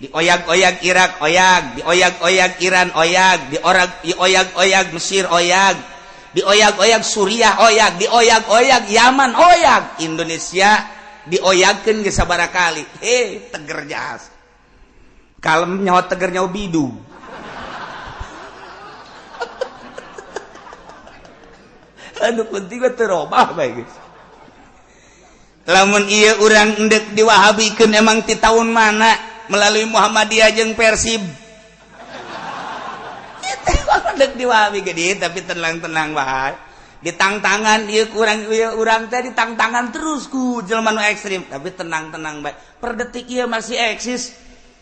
dioyag-oyag Irak oyag, dioyag-oyag Iran oyag, dioyag-oyag Mesir oyag, Dioyag-oyag Suriah oyag, dioyag-oyag Yaman oyag, Indonesia dioyagkeun geus sabaraha kali. Teger jas. Kalem nyaho teger nyaho bidu. Anu penting mah teu robah bae geus. Lamun ieu urang endek diwahabikeun emang ti tahun mana melalui Muhammadiyah jeung Persib. Dek diwahabi gede tapi tenang-tenang bae. Ditangtangan ieu kurang ieu urang teh ditangtangan terus ku jelema nu ekstrim, tapi tenang-tenang bae. Per detik ieu masih eksis.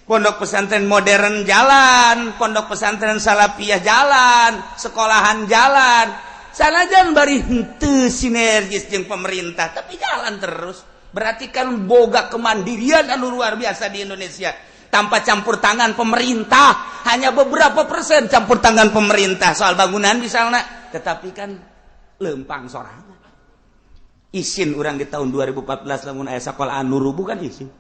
Pondok pesantren modern jalan, pondok pesantren salafiyah jalan, sekolahan jalan. Sanajan bari henteu sinergis jeung pemerintah, tapi jalan terus. Berarti kan boga kemandirian anu luar biasa di Indonesia. Tanpa campur tangan pemerintah, hanya beberapa persen campur tangan pemerintah soal bangunan misalnya, tetapi kan lempang sorangan. Isin urang di tahun 2014 lamun aya sakola anu rubuh kan isin.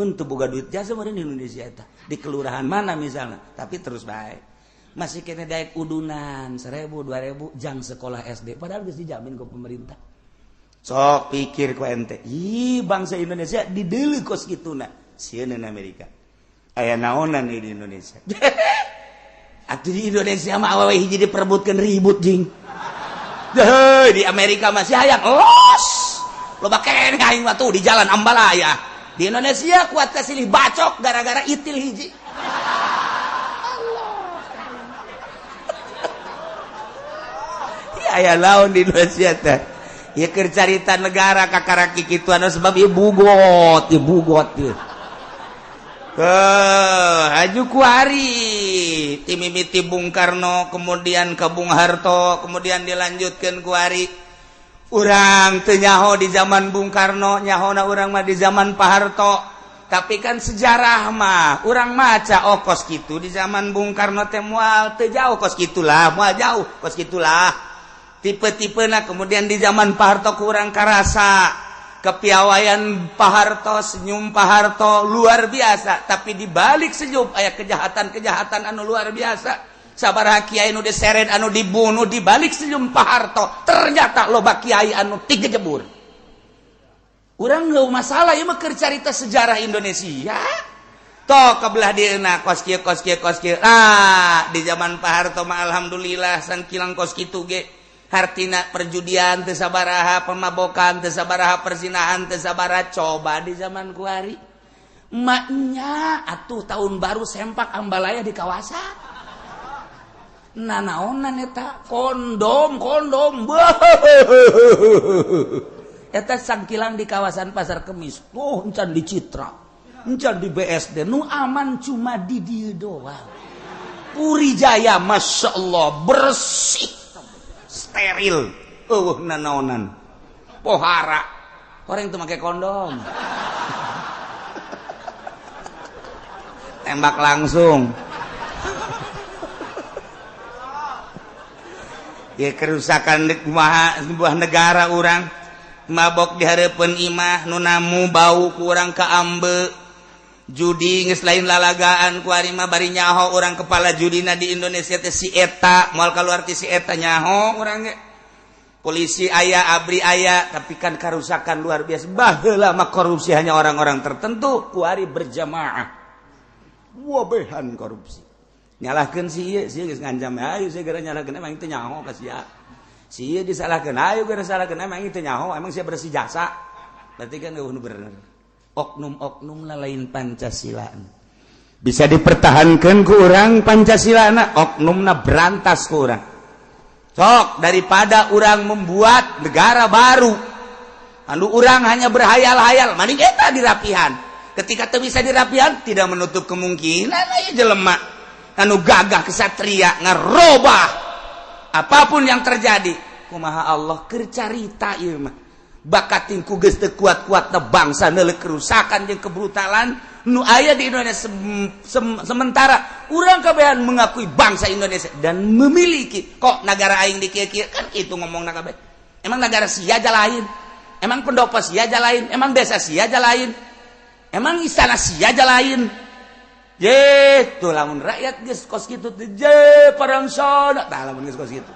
Untuk boga duit jasa meureun di Indonesia eta. Di kelurahan mana misalnya, tapi terus baik. Masih kene daek udunan 1000 2000 jang sekolah SD padahal geus dijamin ku pemerintah. Sok pikir ku ente. Ih, bangsa Indonesia dideuleu kos kituna. Sieun Amerika. Aya naonan di Indonesia. Atuh di Indonesia mah awewe hiji diperebutkeun ribut jing. Deuh, di Amerika masih hayang los. Loba keneh aing mah tuh di jalan Ambalaya. Di Indonesia kuat kasilih bacok gara-gara itil hiji. Allah. Ya aya laun di Indonesia teh. Ieu keur carita negara kakaraki kitu anu sebab ieu bugot, ieu bugot ieu. Haju kuari timimiti Bung Karno kemudian ke Bung Harto kemudian dilanjutkan kuari urang teu nyaho di zaman Bung Karno nyahona urang mah di zaman Pak Harto, tapi kan sejarah mah urang maca oh kos kitu di zaman Bung Karno teh moal teu jauh kos kitulah moal jauh kos kitulah tipe-tipena. Kemudian di zaman Pak Harto kurang karasa kepiawaian Pak Harto, senyum Pak Harto luar biasa, tapi di balik senyum aya kejahatan-kejahatan anu luar biasa. Sabaraha kiai anu diseret, anu dibunuh di balik senyum Pak Harto, ternyata loba kiai anu tiga jebur. Urang nggak masalah ieu mah keur carita sejarah Indonesia. Toh kebelah dieuna kos kieu kos kieu kos kieu. Ah, di zaman Pak Harto mah alhamdulillah sangkilang kos kitu ge. Hartina perjudian teu sabaraha, pemabokan teu sabaraha, perzinahan teu sabaraha. Coba di zaman kuari maknya atuh tahun baru sempak ambalaya di kawasan nanaonan eta kondom kondom eta sangkilang di kawasan Pasar Kemis. Oh encan di Citra, encan di BSD, nu aman cuma di dieu doang. Puri Jaya Masya Allah bersih steril, eueuh nanaonan pohara orang itu pakai kondom tembak langsung. Ya kerusakan sebuah negara urang mabok di hareupeun imah nu namu bau kurang kaambe judi geus lain lalagaan ku ari mah bari nyaho urang kepala judina di Indonesia teh si eta moal kaluar ti si eta nyaho urang ge. Polisi aya, abri aya, tapi kan karusakan luar biasa. Baheula mah korupsi hanya orang-orang tertentu, ku ari berjamaah. Wabehan korupsi. Nyalahkeun si ieu, si ieu geus ngancam, ayo segera nyalahkeun emang teu nyaho ka sia. Si ieu disalahkeun, ayo geura salahkeun emang teu nyaho, emang sia bersih jasa. Berarti kan eueuh nu bener. Oknum-oknum lain Pancasila bisa dipertahankan ku urang Pancasila na oknumna berantas ku urang. Sok daripada urang membuat negara baru anu urang hanya berhayal-hayal mending eta dirapihan. Ketika teu bisa dirapihan tidak menutup kemungkinan aya jelema anu gagah kesatria ngarobah apapun yang terjadi. Kumaha Allah keur carita ieu mah bakating ku geus teu kuat-kuatna bangsa neuleuh kerusakan jeung kebrutalan nu aya di Indonesia. Sementara urang kabehan mengakui bangsa Indonesia dan memiliki kok negara aing di kieu-kieu kan kitu ngomongna kabeh. Emang negara sia aja lain, emang pendopo sia aja lain, emang desa sia aja lain, emang istana sia aja lain. Je tuh lamun rakyat geus kos kitu teh je parangsana tah lamun geus kos kitu.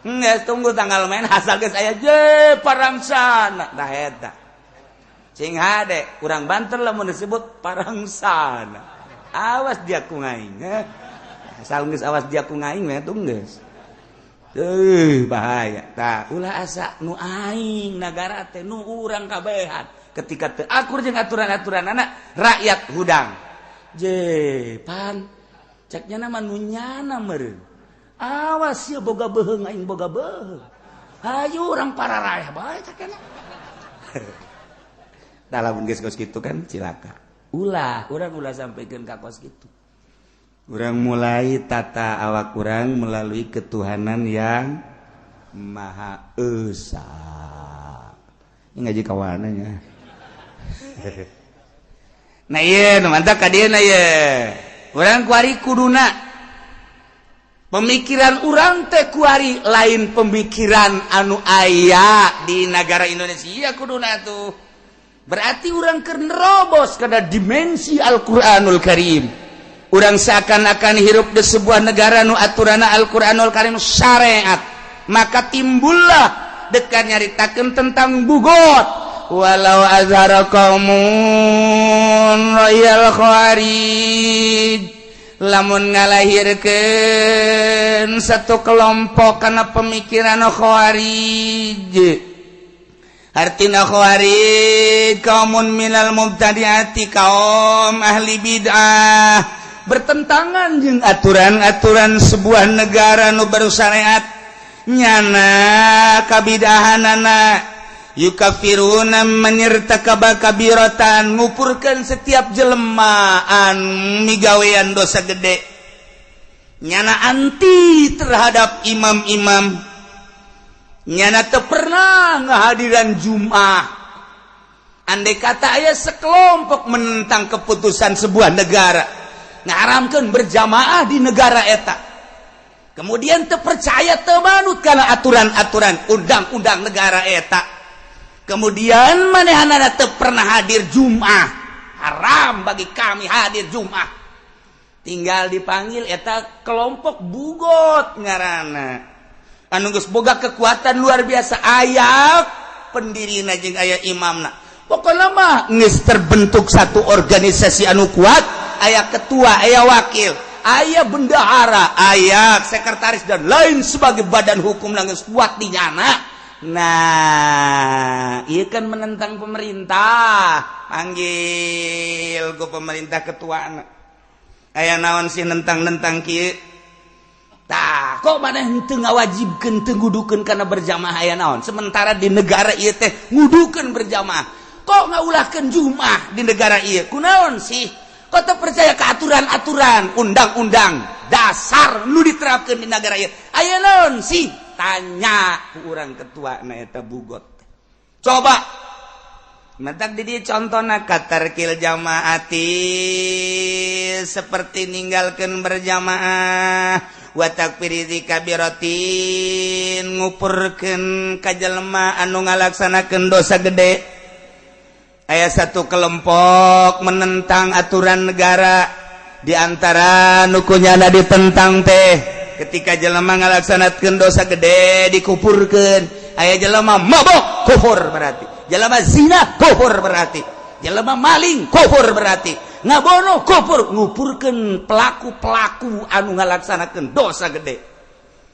Nggak, tunggu tanggal main asal geus aya je parangsana. Tah eta. Cing hade, kurang banter lamun disebut parangsana. Awas dia ku ngaing. Asal geus awas dia ku ngaing mah tuh geus. Bahaya. Tah, ulah asa nu aing nagara teh nu urang kabehan. Ketika teu akur jeung aturan-aturan anak rakyat hudang. Je, pan ceknya nama nu nyana meureun. Awas ya boga beheung aing boga beheung. Hayu urang pararayah bae cekna. Tah lamun geus kos kitu kan cilaka. Ulah, urang ulah sampaikan ka kos kitu. Urang mulai tata awak urang melalui ketuhanan yang Maha Esa. Ini ngaji kawanannya. Nah iya, mantap ka dieu ye. Urang kuari kuduna pemikiran urang teh kuari lain pemikiran anu aya di negara Indonesia kuduna tuh. Berarti urang keur nerobos kana dimensi Al-Qur'anul Karim. Urang seakan-akan hirup di sebuah negara nu aturana Al-Qur'anul Karim syariat. Maka timbullah dekat nyaritakeun tentang bughot. Walau azhara qaumun ra'yal khawarij, lamun ngalahirkeun satu kelompok karena pemikiran khawarij. Artina khawarij kaumun minal mubtadiati, kaum ahli bid'ah, bertentangan jeung aturan-aturan sebuah negara nu baru syariat. Nyana kabidahanana yukafiruna man irtakaba kabiratan, ngupurkeun setiap jelema anu migawean dosa gede. Nyana anti terhadap imam-imam, nyana teu pernah ngahadiran Jum'ah. Andai kata aya sekelompok menentang keputusan sebuah negara ngaramkeun berjamaah di negara eta, kemudian terpercaya temanut karena aturan-aturan undang-undang negara eta, kemudian manehanana teu pernah hadir Jum'ah, haram bagi kami hadir Jum'ah, tinggal dipanggil eta kelompok bughot ngaranna, anu geus boga kekuatan luar biasa, aya pendirina jeung aya imamna. Pokoknya mah geus terbentuk satu organisasi anu kuat, aya ketua, aya wakil, aya bendahara, aya sekretaris dan lain sebagai badan hukum geus kuat di nyana. Nah, iya kan menentang pemerintah, panggil ke pemerintah ketua, aya naon sih nentang-nentang kieu? Tah, kok mana henteu ngawajibkeun, teu ngudukeun kana berjamaah, aya naon? Sementara di negara ieu teh ngudukeun berjamaah. Kok ngaulahkeun Jumat di negara ieu? Kunaon sih? Kok teu percaya ke aturan-aturan undang-undang dasar nu diterapkeun di negara ieu? Aya naon sih? Tanya ku urang ketua na eta bughot. Coba mentak di dieu contona katarkil jamaati, seperti ninggalkeun berjamaah, wa takfiri kabiratin, ngupurkeun ka jelema anu ngalaksanakeun dosa gede. Aya satu kelompok menentang aturan negara, di antara nu ku nyana ditentang teh ketika jelema ngalaksanakeun dosa gede dikupurkeun. Aya jelema mabok, kufur berarti. Jelema zina, kufur berarti. Jelema maling, kufur berarti. Ngabono, kufur. Ngupurkeun pelaku-pelaku anu ngalaksanakeun dosa gede,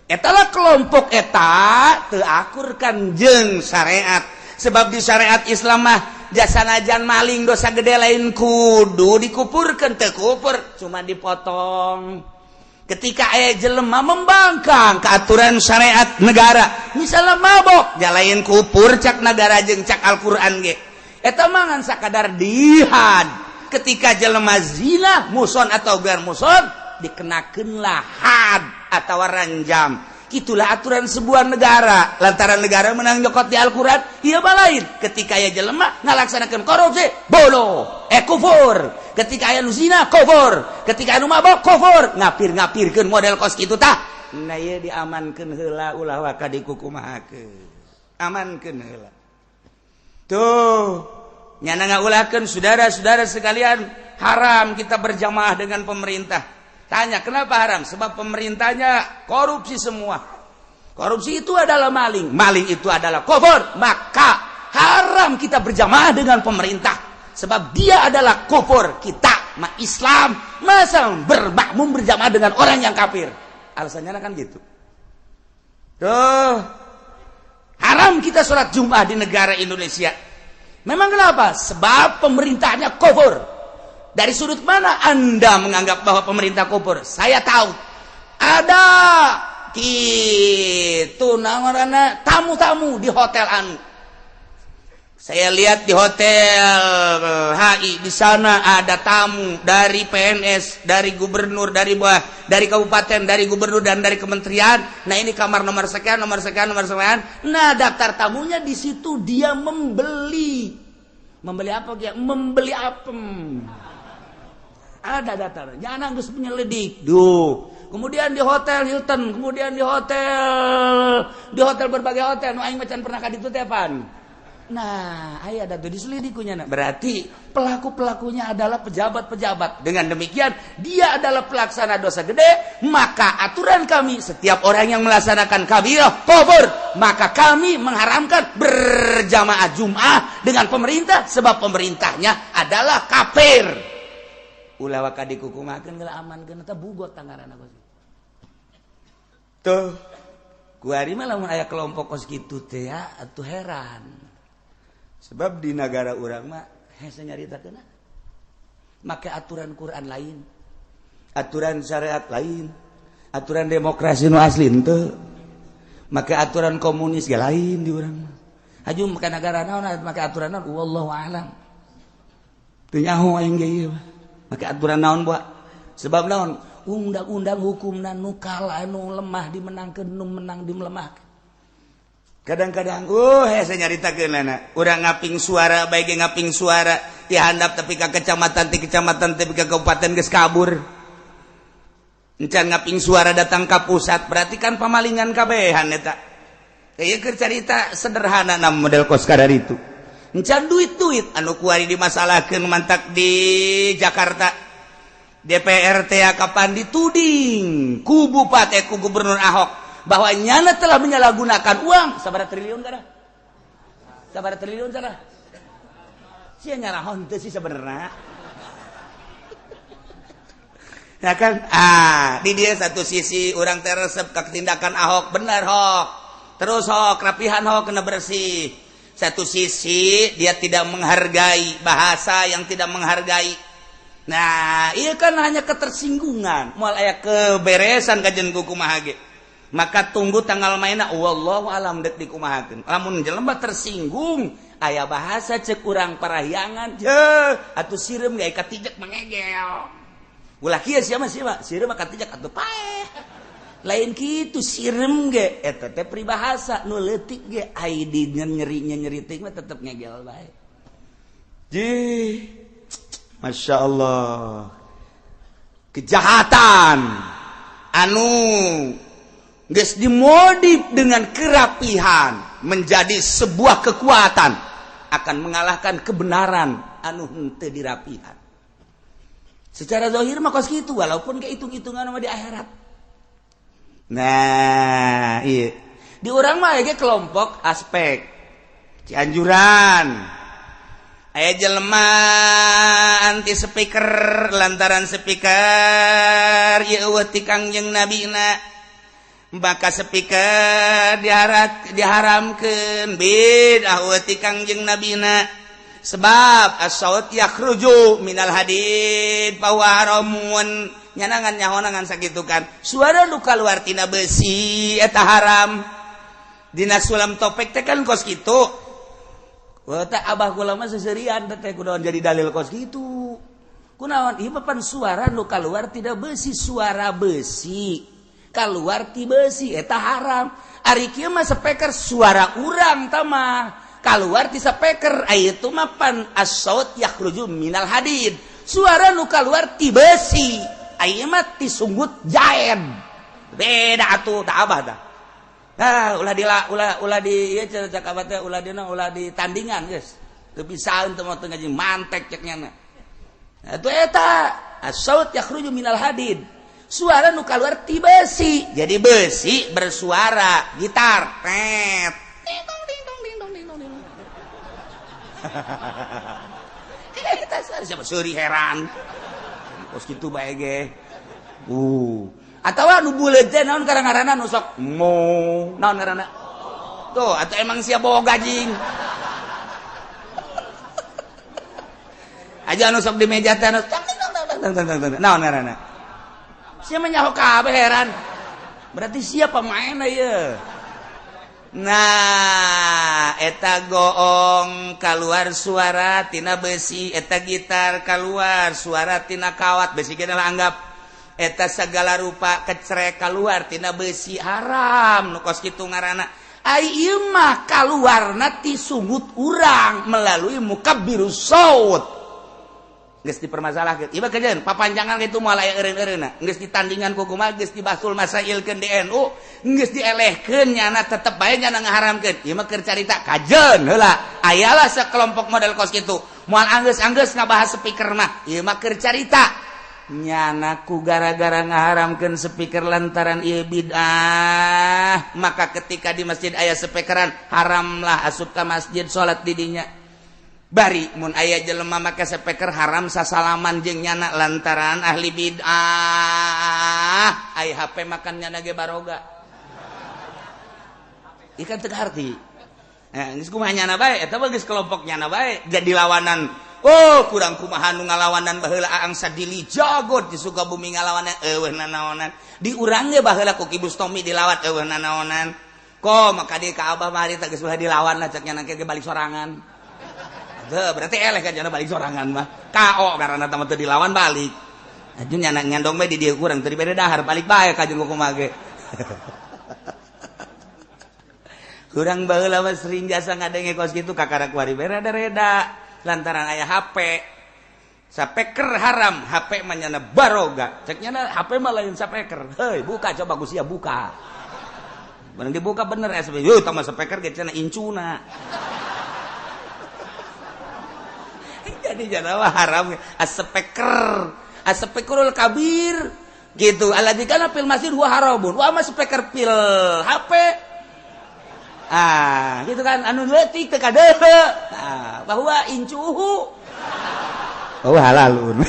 etalah kelompok eta teu akurkan jeung syariat, sebab di syariat Islam mah jasanajan maling dosa gede lain kudu dikupurkeun, teu kupur, cuma dipotong. Ketika aya jelema membangkang ke aturan syariat negara, misalnya mabok, jalain kupur cak negara jeung cak Al-Qur'an ge, eta mah ngan sakadar dihad. Ketika jelema zina muhson atau ghair muhson, dikenakeunlah had atau ranjam. Itulah aturan sebuah negara, lantaran negara menang nyokot di Al-Quran. Iya, lain ketika aya jelema ngalaksanakan korupsi, bodoh, eh kufur. Ketika aya nu zina, kufur. Ketika anu mabok, kufur. Ngapir-ngapirkeun model kos kitu tah. Nah, ieu diamankeun heula, ulah waka dikukumahakeun, amankeun heula tuh. Nyana ngaulahkeun, saudara-saudara sekalian, haram kita berjamaah dengan pemerintah. Tanya, kenapa haram? Sebab pemerintahnya korupsi semua. Korupsi itu adalah maling, maling itu adalah kufur. Maka haram kita berjamaah dengan pemerintah sebab dia adalah kufur. Kita mah Islam, masa bermakmum berjamaah dengan orang yang kafir? Alasannya kan gitu. Tuh, haram kita sholat Jumat di negara Indonesia. Memang kenapa? Sebab pemerintahnya kufur. Dari sudut mana Anda menganggap bahwa pemerintah kufur? Saya tahu. Ada gitu namanya tamu-tamu di hotel anu. Saya lihat di hotel HI di sana ada tamu dari PNS, dari gubernur, dari bawah, dari kabupaten, dari gubernur dan dari kementerian. Nah, ini kamar nomor sekian, nomor sekian, nomor sekian. Nah, daftar tamunya di situ dia membeli. Membeli apa dia? Membeli apem. Ada daftar. Jangan geus penyelidik. Duh. Kemudian di hotel Hilton, kemudian di hotel berbagai hotel, nu aing macan pernah ka ditu teh pan. Nah, aya ada tuh diselidik kunya. Berarti pelaku-pelakunya adalah pejabat-pejabat. Dengan demikian, dia adalah pelaksana dosa gede, maka aturan kami setiap orang yang melaksanakan kabirah kufur, maka kami mengharamkan berjamaah Jum'ah dengan pemerintah sebab pemerintahnya adalah kafir. Ulah waka dikukumakeun geula amankeun eta bugot tanggaranna kos. Tuh. Kuari mah lamun aya kelompok kos kitu teh ya atuh heran. Sebab di negara urang mah hese nyaritakeun make aturan Quran lain, aturan syariat lain, aturan demokrasi nu asli henteu. Make aturan komunis ge lain di urang mah. Haju make negara naon make aturan naon, wallahu a'lam. Teu nyaho aing ge ieu mah. Make aturan naon buat? Sebab naon? Undang-undang hukumna nu kalah nu lemah dimenangkeun, nu menang dilemahkeun. Kadang-kadang hese nyaritakeun urang ngaping suara bae ge ngaping suara ti handap tapi ka kecamatan, ti kecamatan tapi ka kabupaten geus kabur. Encan ngaping suara datang ka pusat, berarti kan pamalingan kabehan eta. Ieu keur carita sederhana na model kos kadar itu. Encan duit-duit anu kuari dimasalahkeun mantak di Jakarta. DPR teh kapan dituding ku bupati, ku gubernur Ahok bahwa nyana telah menyalahgunakan uang sabaraha triliun kada? Sabaraha triliun kada? Sia nyarahon teu sih sebenarnya? Ya kan? Ah, di dia satu sisi orang teresep ke tindakan Ahok, benar Hok. Terus Hok, rapihan Hok, kena bersih. Satu sisi dia tidak menghargai bahasa yang tidak menghargai. Nah, iya kan hanya ketersinggungan, moal aya keberesan kajen ku kumaha ge. Maka tunggu tanggal mainna, wallahu alam dek dikumahakeun. Lamun jelema tersinggung, aya bahasa cek urang parahyangan, je atuh sireum ge katijek mengegel. Ulah kieu sia mah sia sireum mah katijek atuh paeh. Lain kitu sireum ge eta teh peribahasa nu leutik ge ai di nyeri nyeri teh mah tetep ngegel bae. Jih. Masya Allah, kejahatan anu geus dimodif dengan kerapihan menjadi sebuah kekuatan akan mengalahkan kebenaran anu henteu dirapihan. Secara zahir mah kos kitu, walaupun kehitung-hitungan mah di akhirat. Nah, iya. Di urang mah aya kelompok aspek Cianjuran. Aya jelema anti speaker lantaran speaker ieu eueuh ti Kangjeng Nabina. Maka speaker diharamkeun, bidah eueuh ti Kangjeng Nabina. Sebab as-saut yakhruju minal hadid fa huwa haramun. Nyanangan nyahonangan sakitu kan. Suara nu kaluar tina besi eta haram. Dina sulam topek teh kan kos kitu. Wah, teh abah kula mah seserian teh kunaon jadi dalil kos kitu. Kunaon ieu mah pan suara nu kaluar tidak besi, suara besi kaluar ti besi eta haram. Ari kieu mah speaker suara urang tah mah kaluar ti speaker, aya itu mah pan as-saut yakhruju minal hadid. Suara nu kaluar ti besi, aya mah ti sunggut jaen. Beda atuh tah abah tah. Nah, ulah di ulah ulah di ieu cek abah teh ulah dina ulah di tandingan geus. Teu bisaeun teu moal teu ngaji mantek cek nyana. Nah, itu eta as-saut yakhruju minal hadid. Suara nu kaluar ti besi. Jadi besi bersuara, gitar. Tet. Ding dong ding dong ding dong ding dong ding. Eta siapa seuri heran. Kos kitu bae ge. Atawa nu buleut teh naon ngaranna nu sok mo, naon ngaranna? Tuh, atau emang sia bawa gajing. Aja anu sok di meja teh anu tang tang tang tang tang. Naon ngaranna? Sia mah nyaho kabeh heran. Berarti sia pemain ieu. Nah, eta goong kaluar suara tina besi, eta gitar kaluar suara tina kawat, besi ge lah anggap eta segala rupa kecrek kaluar tina besi haram nu kos kitu ngaranna. Ai ieu mah kaluarna ti sungut urang melalui mukabbirus saut. Geus dipermasalahkeun. Ieu mah kajeun papanjangan kitu moal aya eureun-eureunna. Geus ditandingan ku kumaha geus dibasul masailkeun di NU, geus dielehkeun nyana tetep bae nyana ngaharamkeun. Ieu mah keur carita kajeun heula. Ayalah sekelompok model kos kitu. Moal anggeus-anggeus ngabahas speaker mah. Ieu mah keur carita. Nyana ku gara-gara ngaharamkeun speaker lantaran ieu bid'ah, maka ketika di masjid aya speakeran haramlah asup ka masjid salat di dinya. Bari mun aya jelema make speaker haram sasalaman jeung nyana lantaran ahli bid'ah. Ai HP makan nyana ge baroga. Ikan teu kaharti. Geus kumaha nyana bae eta mah geus kelompok nyana bae jadi lawanan. Oh, kurang kumaha nu ngalawanan baheula Aang Sadili jagot di Sukabumi ngalawanan eueuh nanaonan. Di urang ge baheula ku Ki Bustomi dilawat eueuh nanaonan. Ko maka di ka Abah mah harita geus bae dilawan lah cek nyana ge balik sorangan. Teu berarti eleh kan nyana balik sorangan mah. KO karena tah teu dilawan balik. Aju nyana nyandong bae di dieu kurang teu dibere dahar balik bae ka jeung kumaha ge. Kurang baheula mah sering jasa ngadenge kos kitu kakara kuari bere reda. Lantaran aya HP sapeker haram, HP mah nyana baroga. Cek nyana HP mah lain sapeker. Heuy, buka coba ku sia buka. Barang dibuka bener SB. Yuh, tambah sapeker ge cenah incuna. Jadi nyana mah haram asepeker. Asepekerul kabir gitu. Alladzi kana fil masjid huwa haramun. Wa ma speaker pil HP. Ah, gitu kan anu leutik teu kadeuleu. Ah, bahwa incuhu. Oh halalun.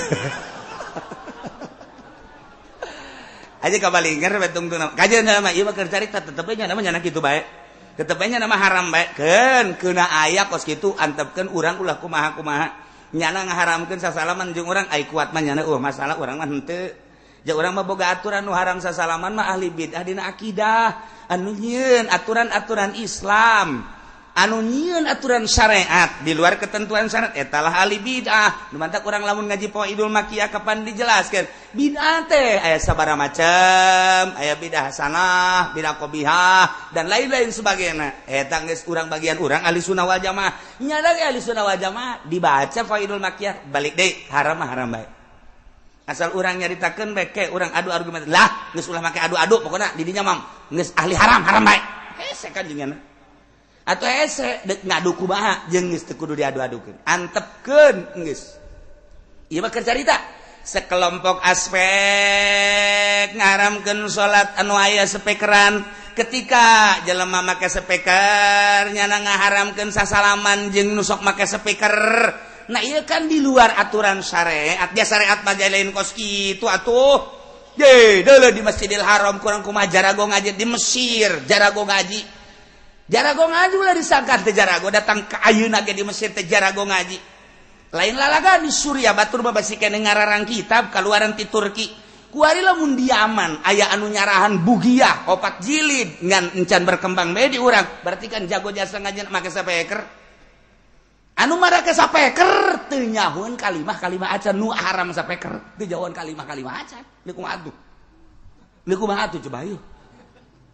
Aja kabalinger betung tungna. Kajeun mah ieu mah keur carita tetep nya nama nyana kitu bae. Tetep nya nama haram bae. Keun keuna aya kos kitu antepkeun urang ulah kumaha-kumaha. Nyana ngaharamkeun sasalaman jeung urang ai kuat mah nyana masalah urang mah henteu. Ja urang mah boga aturan nu haram sasalaman mah ahli bidah dina akidah. Anu nyieun aturan-aturan Islam, anu nyieun aturan syariat di luar ketentuan syariat eta lah ahli bid'ah. Nu mantak urang lamun ngaji Fawaidul Makiyah kapan dijelaskeun bid'ah teh aya sabaraha macam, aya bid'ah hasanah, bid'ah qabihah dan lain-lain sebagainya. Eta geus urang bagian urang ahli sunnah wal jamaah. Nya lagi ahli sunnah wal jamaah dibaca Fawaidul Makiyah balik deui haram mah haram bae. Asal urang nyaritakeun bae ke urang adu argumen lah geus ulah make adu-adu pokona di dinya mam geus ahli haram haram bae hese kan jeung atuh hese deuk ngadu kumaha jeung geus teu kudu diadu-adukeun antepkeun geus ieu mah keur carita sekelompok aspek ngaharamkeun salat anu aya speakeran ketika jelema make speaker nyana ngaharamkeun sasalaman jeung nu sok make speaker. Nah iya kan di luar aturan syariat. Dia syariat mah lain kos kitu atuh. Ye, deuleu di Masjidil Haram kurang kumaha jarago ngaji di Mesir, jarago ngaji. Jarago ngaji ulah disangka teh jarago datang ka ayeuna ge di Mesir teh jarago ngaji. Lain lalaga di Suriah batur mah basi keneh ngararang kitab kaluaran ti Turki. Kuari lamun diaman aya anu nyarahan bugiah opat jilid ngan encan berkembang bae di urang. Berarti kan jago jasa ngaji make sapeker. Anu marake sapeker teu nyahoeun kalimah-kalimah acan nu haram sapeker teu jauhan kalimah-kalimah acan. Leuh kumaha atuh? Leuh kumaha atuh coba yeuh.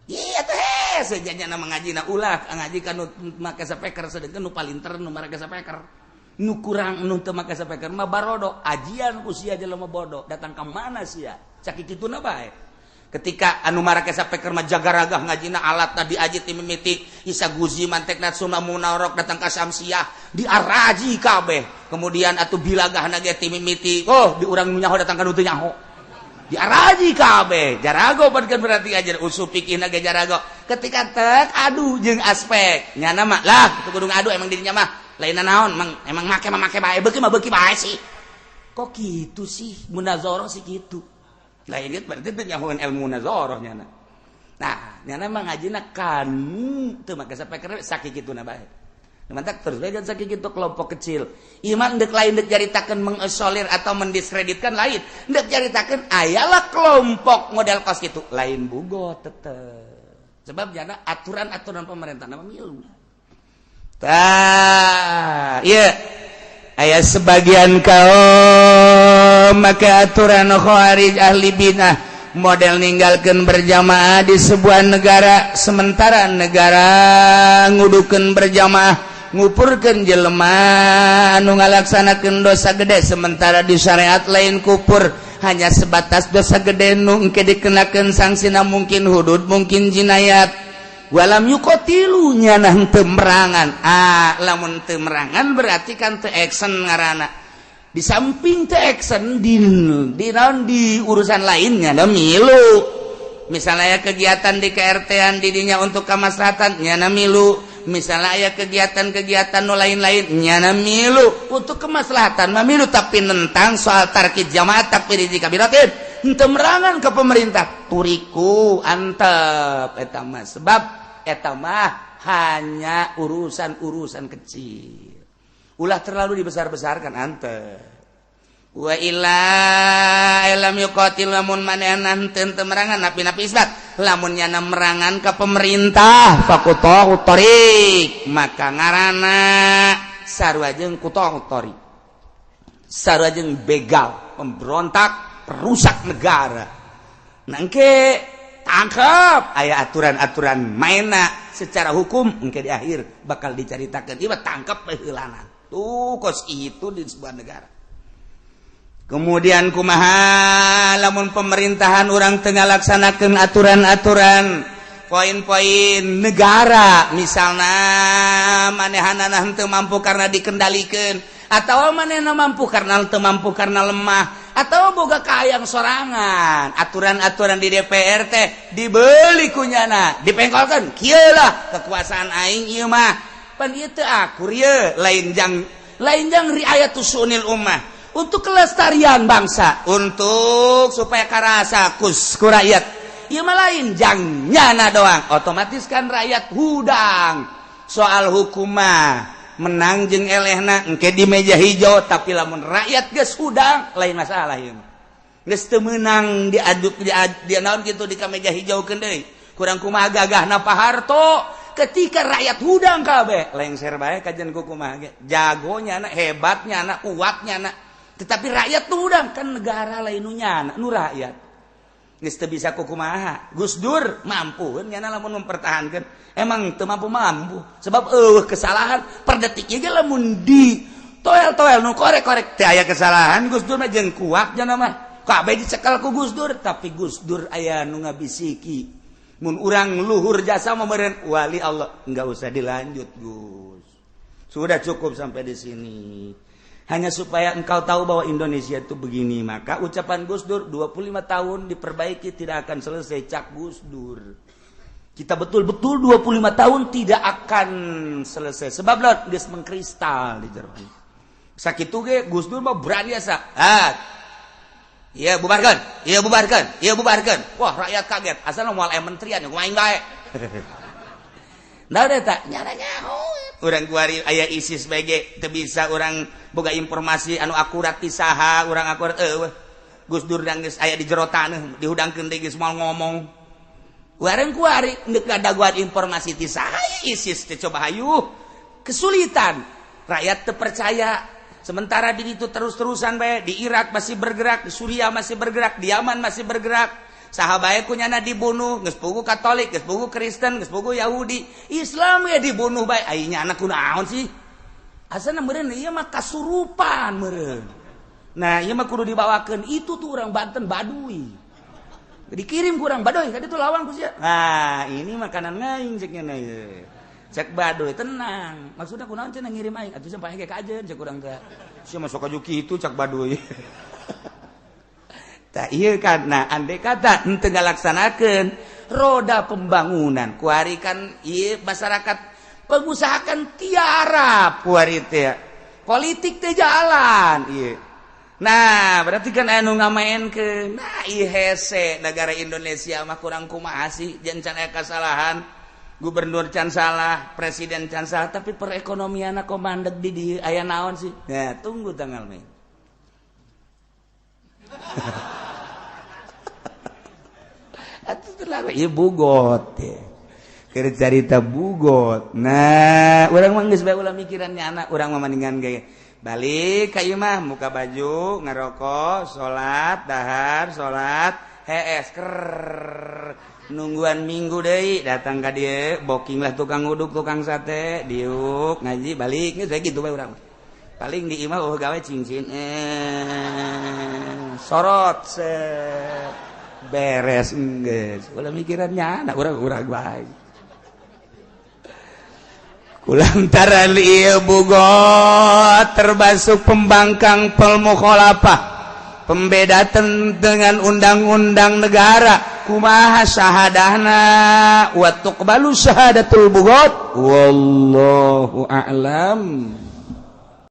Iya teh hese janyana mangajina ulah ngaji ka nu make sapeker sedengkeun nu palinter nu marake sapeker. Nu kurang nu teu make sapeker mah barodo ajian ku sia jelema bodoh datang ka mana sia? Sakituna bae. Ketika anu marake sapeker mah jagaragah ngajina alat tadi aji ti mimiti Isa Guzi mantekna Sunnah Munawwarah datang ka Samsiah diaraji kabeh. Kemudian atuh bilagahna ge ti mimiti oh di urang nu nyaho datang ka nu teu nyaho. Diaraji kabeh jarago pan kan berarti ajar usul fikihna ge jarago. Ketika tek adu jeung aspek nyana mah lah itu kudu ngadu emang dirinya mah lain naon emang emang make mah make bae, beuki mah beuki bae sih. Kok gitu sih munazarah sih gitu. Lain ieu berarti teu nyahoeun ilmu munazarah nyana. Nah, nyana mah ngajina kanu teu make sampai kere sakituna bae. Mantak terus bae sakit gitu kelompok kecil. Iman dek lain dek caritakeun mengisolir atau mendiskreditkan lain. Dek caritakeun ayalah kelompok model kos gitu lain bugo tetep. Sebab jana aturan-aturan pemerintah nama milu. Tah, ieu aya sebagian kaum make aturan khawarij ahli bidah model ninggalkan berjamaah di sebuah negara, sementara negara ngudukeun berjamaah, ngupurkeun jelema anu ngalaksanakeun dosa gede, sementara di syariat lain kupur, hanya sebatas dosa gede nu engke dikenakeun sanksina mungkin hudud, mungkin jinayat. Walam yuqatilu nyana henteu merangan. Ah, lamun teu merangan berarti kan teu action ngaranna. Di samping teu action di naon, di urusan lainnya da milu. Misalnya ya kegiatan di KRT-an didinya untuk kemaslahatan nyana milu. Misalnya aya kegiatan-kegiatan nu lain-lain nyana milu untuk kemaslahatan mah milu, tapi nentang soal tarkid jamaah, takfir kabiratin, henteu merangan ke pemerintah turiku antep eta mah, sebab eta mah hanya urusan-urusan kecil, ulah terlalu dibesar-besarkan, antep. Wa illa lam yuqatil, lamun manehna henteu merangan napi-napi isbat, lamun nyana merangan ka pemerintah faquta'u thariq, maka ngaranna sarua jeung quta'u thariq, sarua jeung begal, pemberontak, perusak negara. Nangke tangkap, aya aturan-aturan maena secara hukum, engke di akhir bakal dicaritakeun ieu tangkap heulana tuh kos itu di sebuah negara. Kemudian kumaha lamun pemerintahan orang tengah laksanakan aturan-aturan poin-poin negara, misalnya manehanana henteu mampu karena dikendalikan, atau manehna mampu karena teu mampu karena lemah, atau boga kahayang sorangan, aturan-aturan di DPR teh dibeli kunyana, dipengkolkeun kieu lah kekuasaan aing ieu mah, pan ieu teu akur ieu, lain jang riayatus syu'unil ummah untuk kelestarian bangsa, untuk supaya karasa kus ku rakyat ieu mah lain jang nyana doang, otomatis kan rakyat hudang soal hukumah menang jeung elehna engke di meja hijau. Tapi lamun rakyat geus hudang lain masalah ieu mah, geus teu meunang diaduk di naon kitu di ka meja hijau deui. Kurang kumaha gagahna Pak Harto ketika rakyat hudang kabeh lengser bae kajian ku kumaha ge jagonya anak, hebatnya anak, kuatnya anak, tetapi rakyat tuh hudang kan negara lain nu nyana nu rakyat geus teu bisa kukumaha. Gus Dur mampu nyana lamun mempertahankan, emang teu mampu-mampu sebab eueuh kesalahan per detik ieu ge, lamun di toel-toel nu korek-korek teu aya kesalahan Gus Dur mah, jeung kuat jana mah kabeh dicekel ku Gus Dur. Tapi Gus Dur aya nu ngabisiki mun urang luhur jasa mah meureun wali Allah, enggak usah dilanjut Gus, sudah cukup sampai di sini, hanya supaya engkau tahu bahwa Indonesia itu begini. Maka ucapan Gus Dur 25 tahun diperbaiki tidak akan selesai, cak Gus Dur, kita betul-betul 25 tahun tidak akan selesai sebab lah geus mengkristal di jero. Sakitu ge Gus Dur mah berani asa, ah iya bubarkan, iya bubarkan, iya bubarkan. Wah, rakyat kaget, asal moal aya menterian kumaha bae. Nah, udah tak nyara nyaho urang kuari aya ISIS bae ge teu bisa urang boga informasi anu akurat ti saha urang akurat eueuh. Gus Dur geus aya di jero taneuh, dihudangkeun deui geus moal ngomong. Wareng kuari deuk ngadaguan informasi ti saha ISIS teh, coba hayu, kesulitan rakyat teu percaya. Sementara di itu terus-terusan bae, di Irak masih bergerak, di Suriah masih bergerak, di Yaman masih bergerak, saha bae kunyana dibunuh, geus pugu Katolik, geus pugu Kristen, geus pugu Yahudi, Islam ya dibunuh bae. Ai nyana kunaon sih asana meureun ieu mah kasurupan meureun. Nah, ieu mah kudu dibawakeun itu tuh orang Banten Baduy, dikirim kurang Baduy tadi tuh lawan ku sia. Nah, ini makanan ngaing cek nya ieu, cek Baduy tenang, maksudnya kunaon cenah ngirim aing atuh sampai ge kajeun cek urang teh sia masuk ka kitu cak Baduy. Tak iya kan? Nah, andai kata henteu ngalaksanakeun roda pembangunan kuari kan, ieu masyarakat pengusaha kan tiarap kuari teh, politik teh jalan ieu. Nah, berarti kan anu ngamaenkeun. Nah, ieu hese negara Indonesia mah kurang kumaha sih, jeung can aya kasalahan. Gubernur can salah, presiden can salah, tapi perekonomian kok mandek di dieu, aya naon sih? Nah, tunggu tanggal Mei. Atuh terlalu ieu bugot ya. Keur carita bugot. Nah, urang mah geus bae ulah mikirannya anak urang mah, mendingan ge balik ka imah, muka baju, ngerokok, salat, dahar, salat, hees ker nungguan minggu deui datang ka dieu, booking lah tukang uduk, tukang sate, diuk ngaji, balik. Geus gitu bae urang. Paling di imah oh gawe cincin, eh sorot, set, beres geus. Ulah mikirannya anak urang, urang bae. Kulantaran ieu bugot termasuk pembangkang pel mukhalafah, pembeda dengan undang-undang negara, kumaha syahadahna? Wa tuqbalu syahadatul bugot, wallahu a'lam.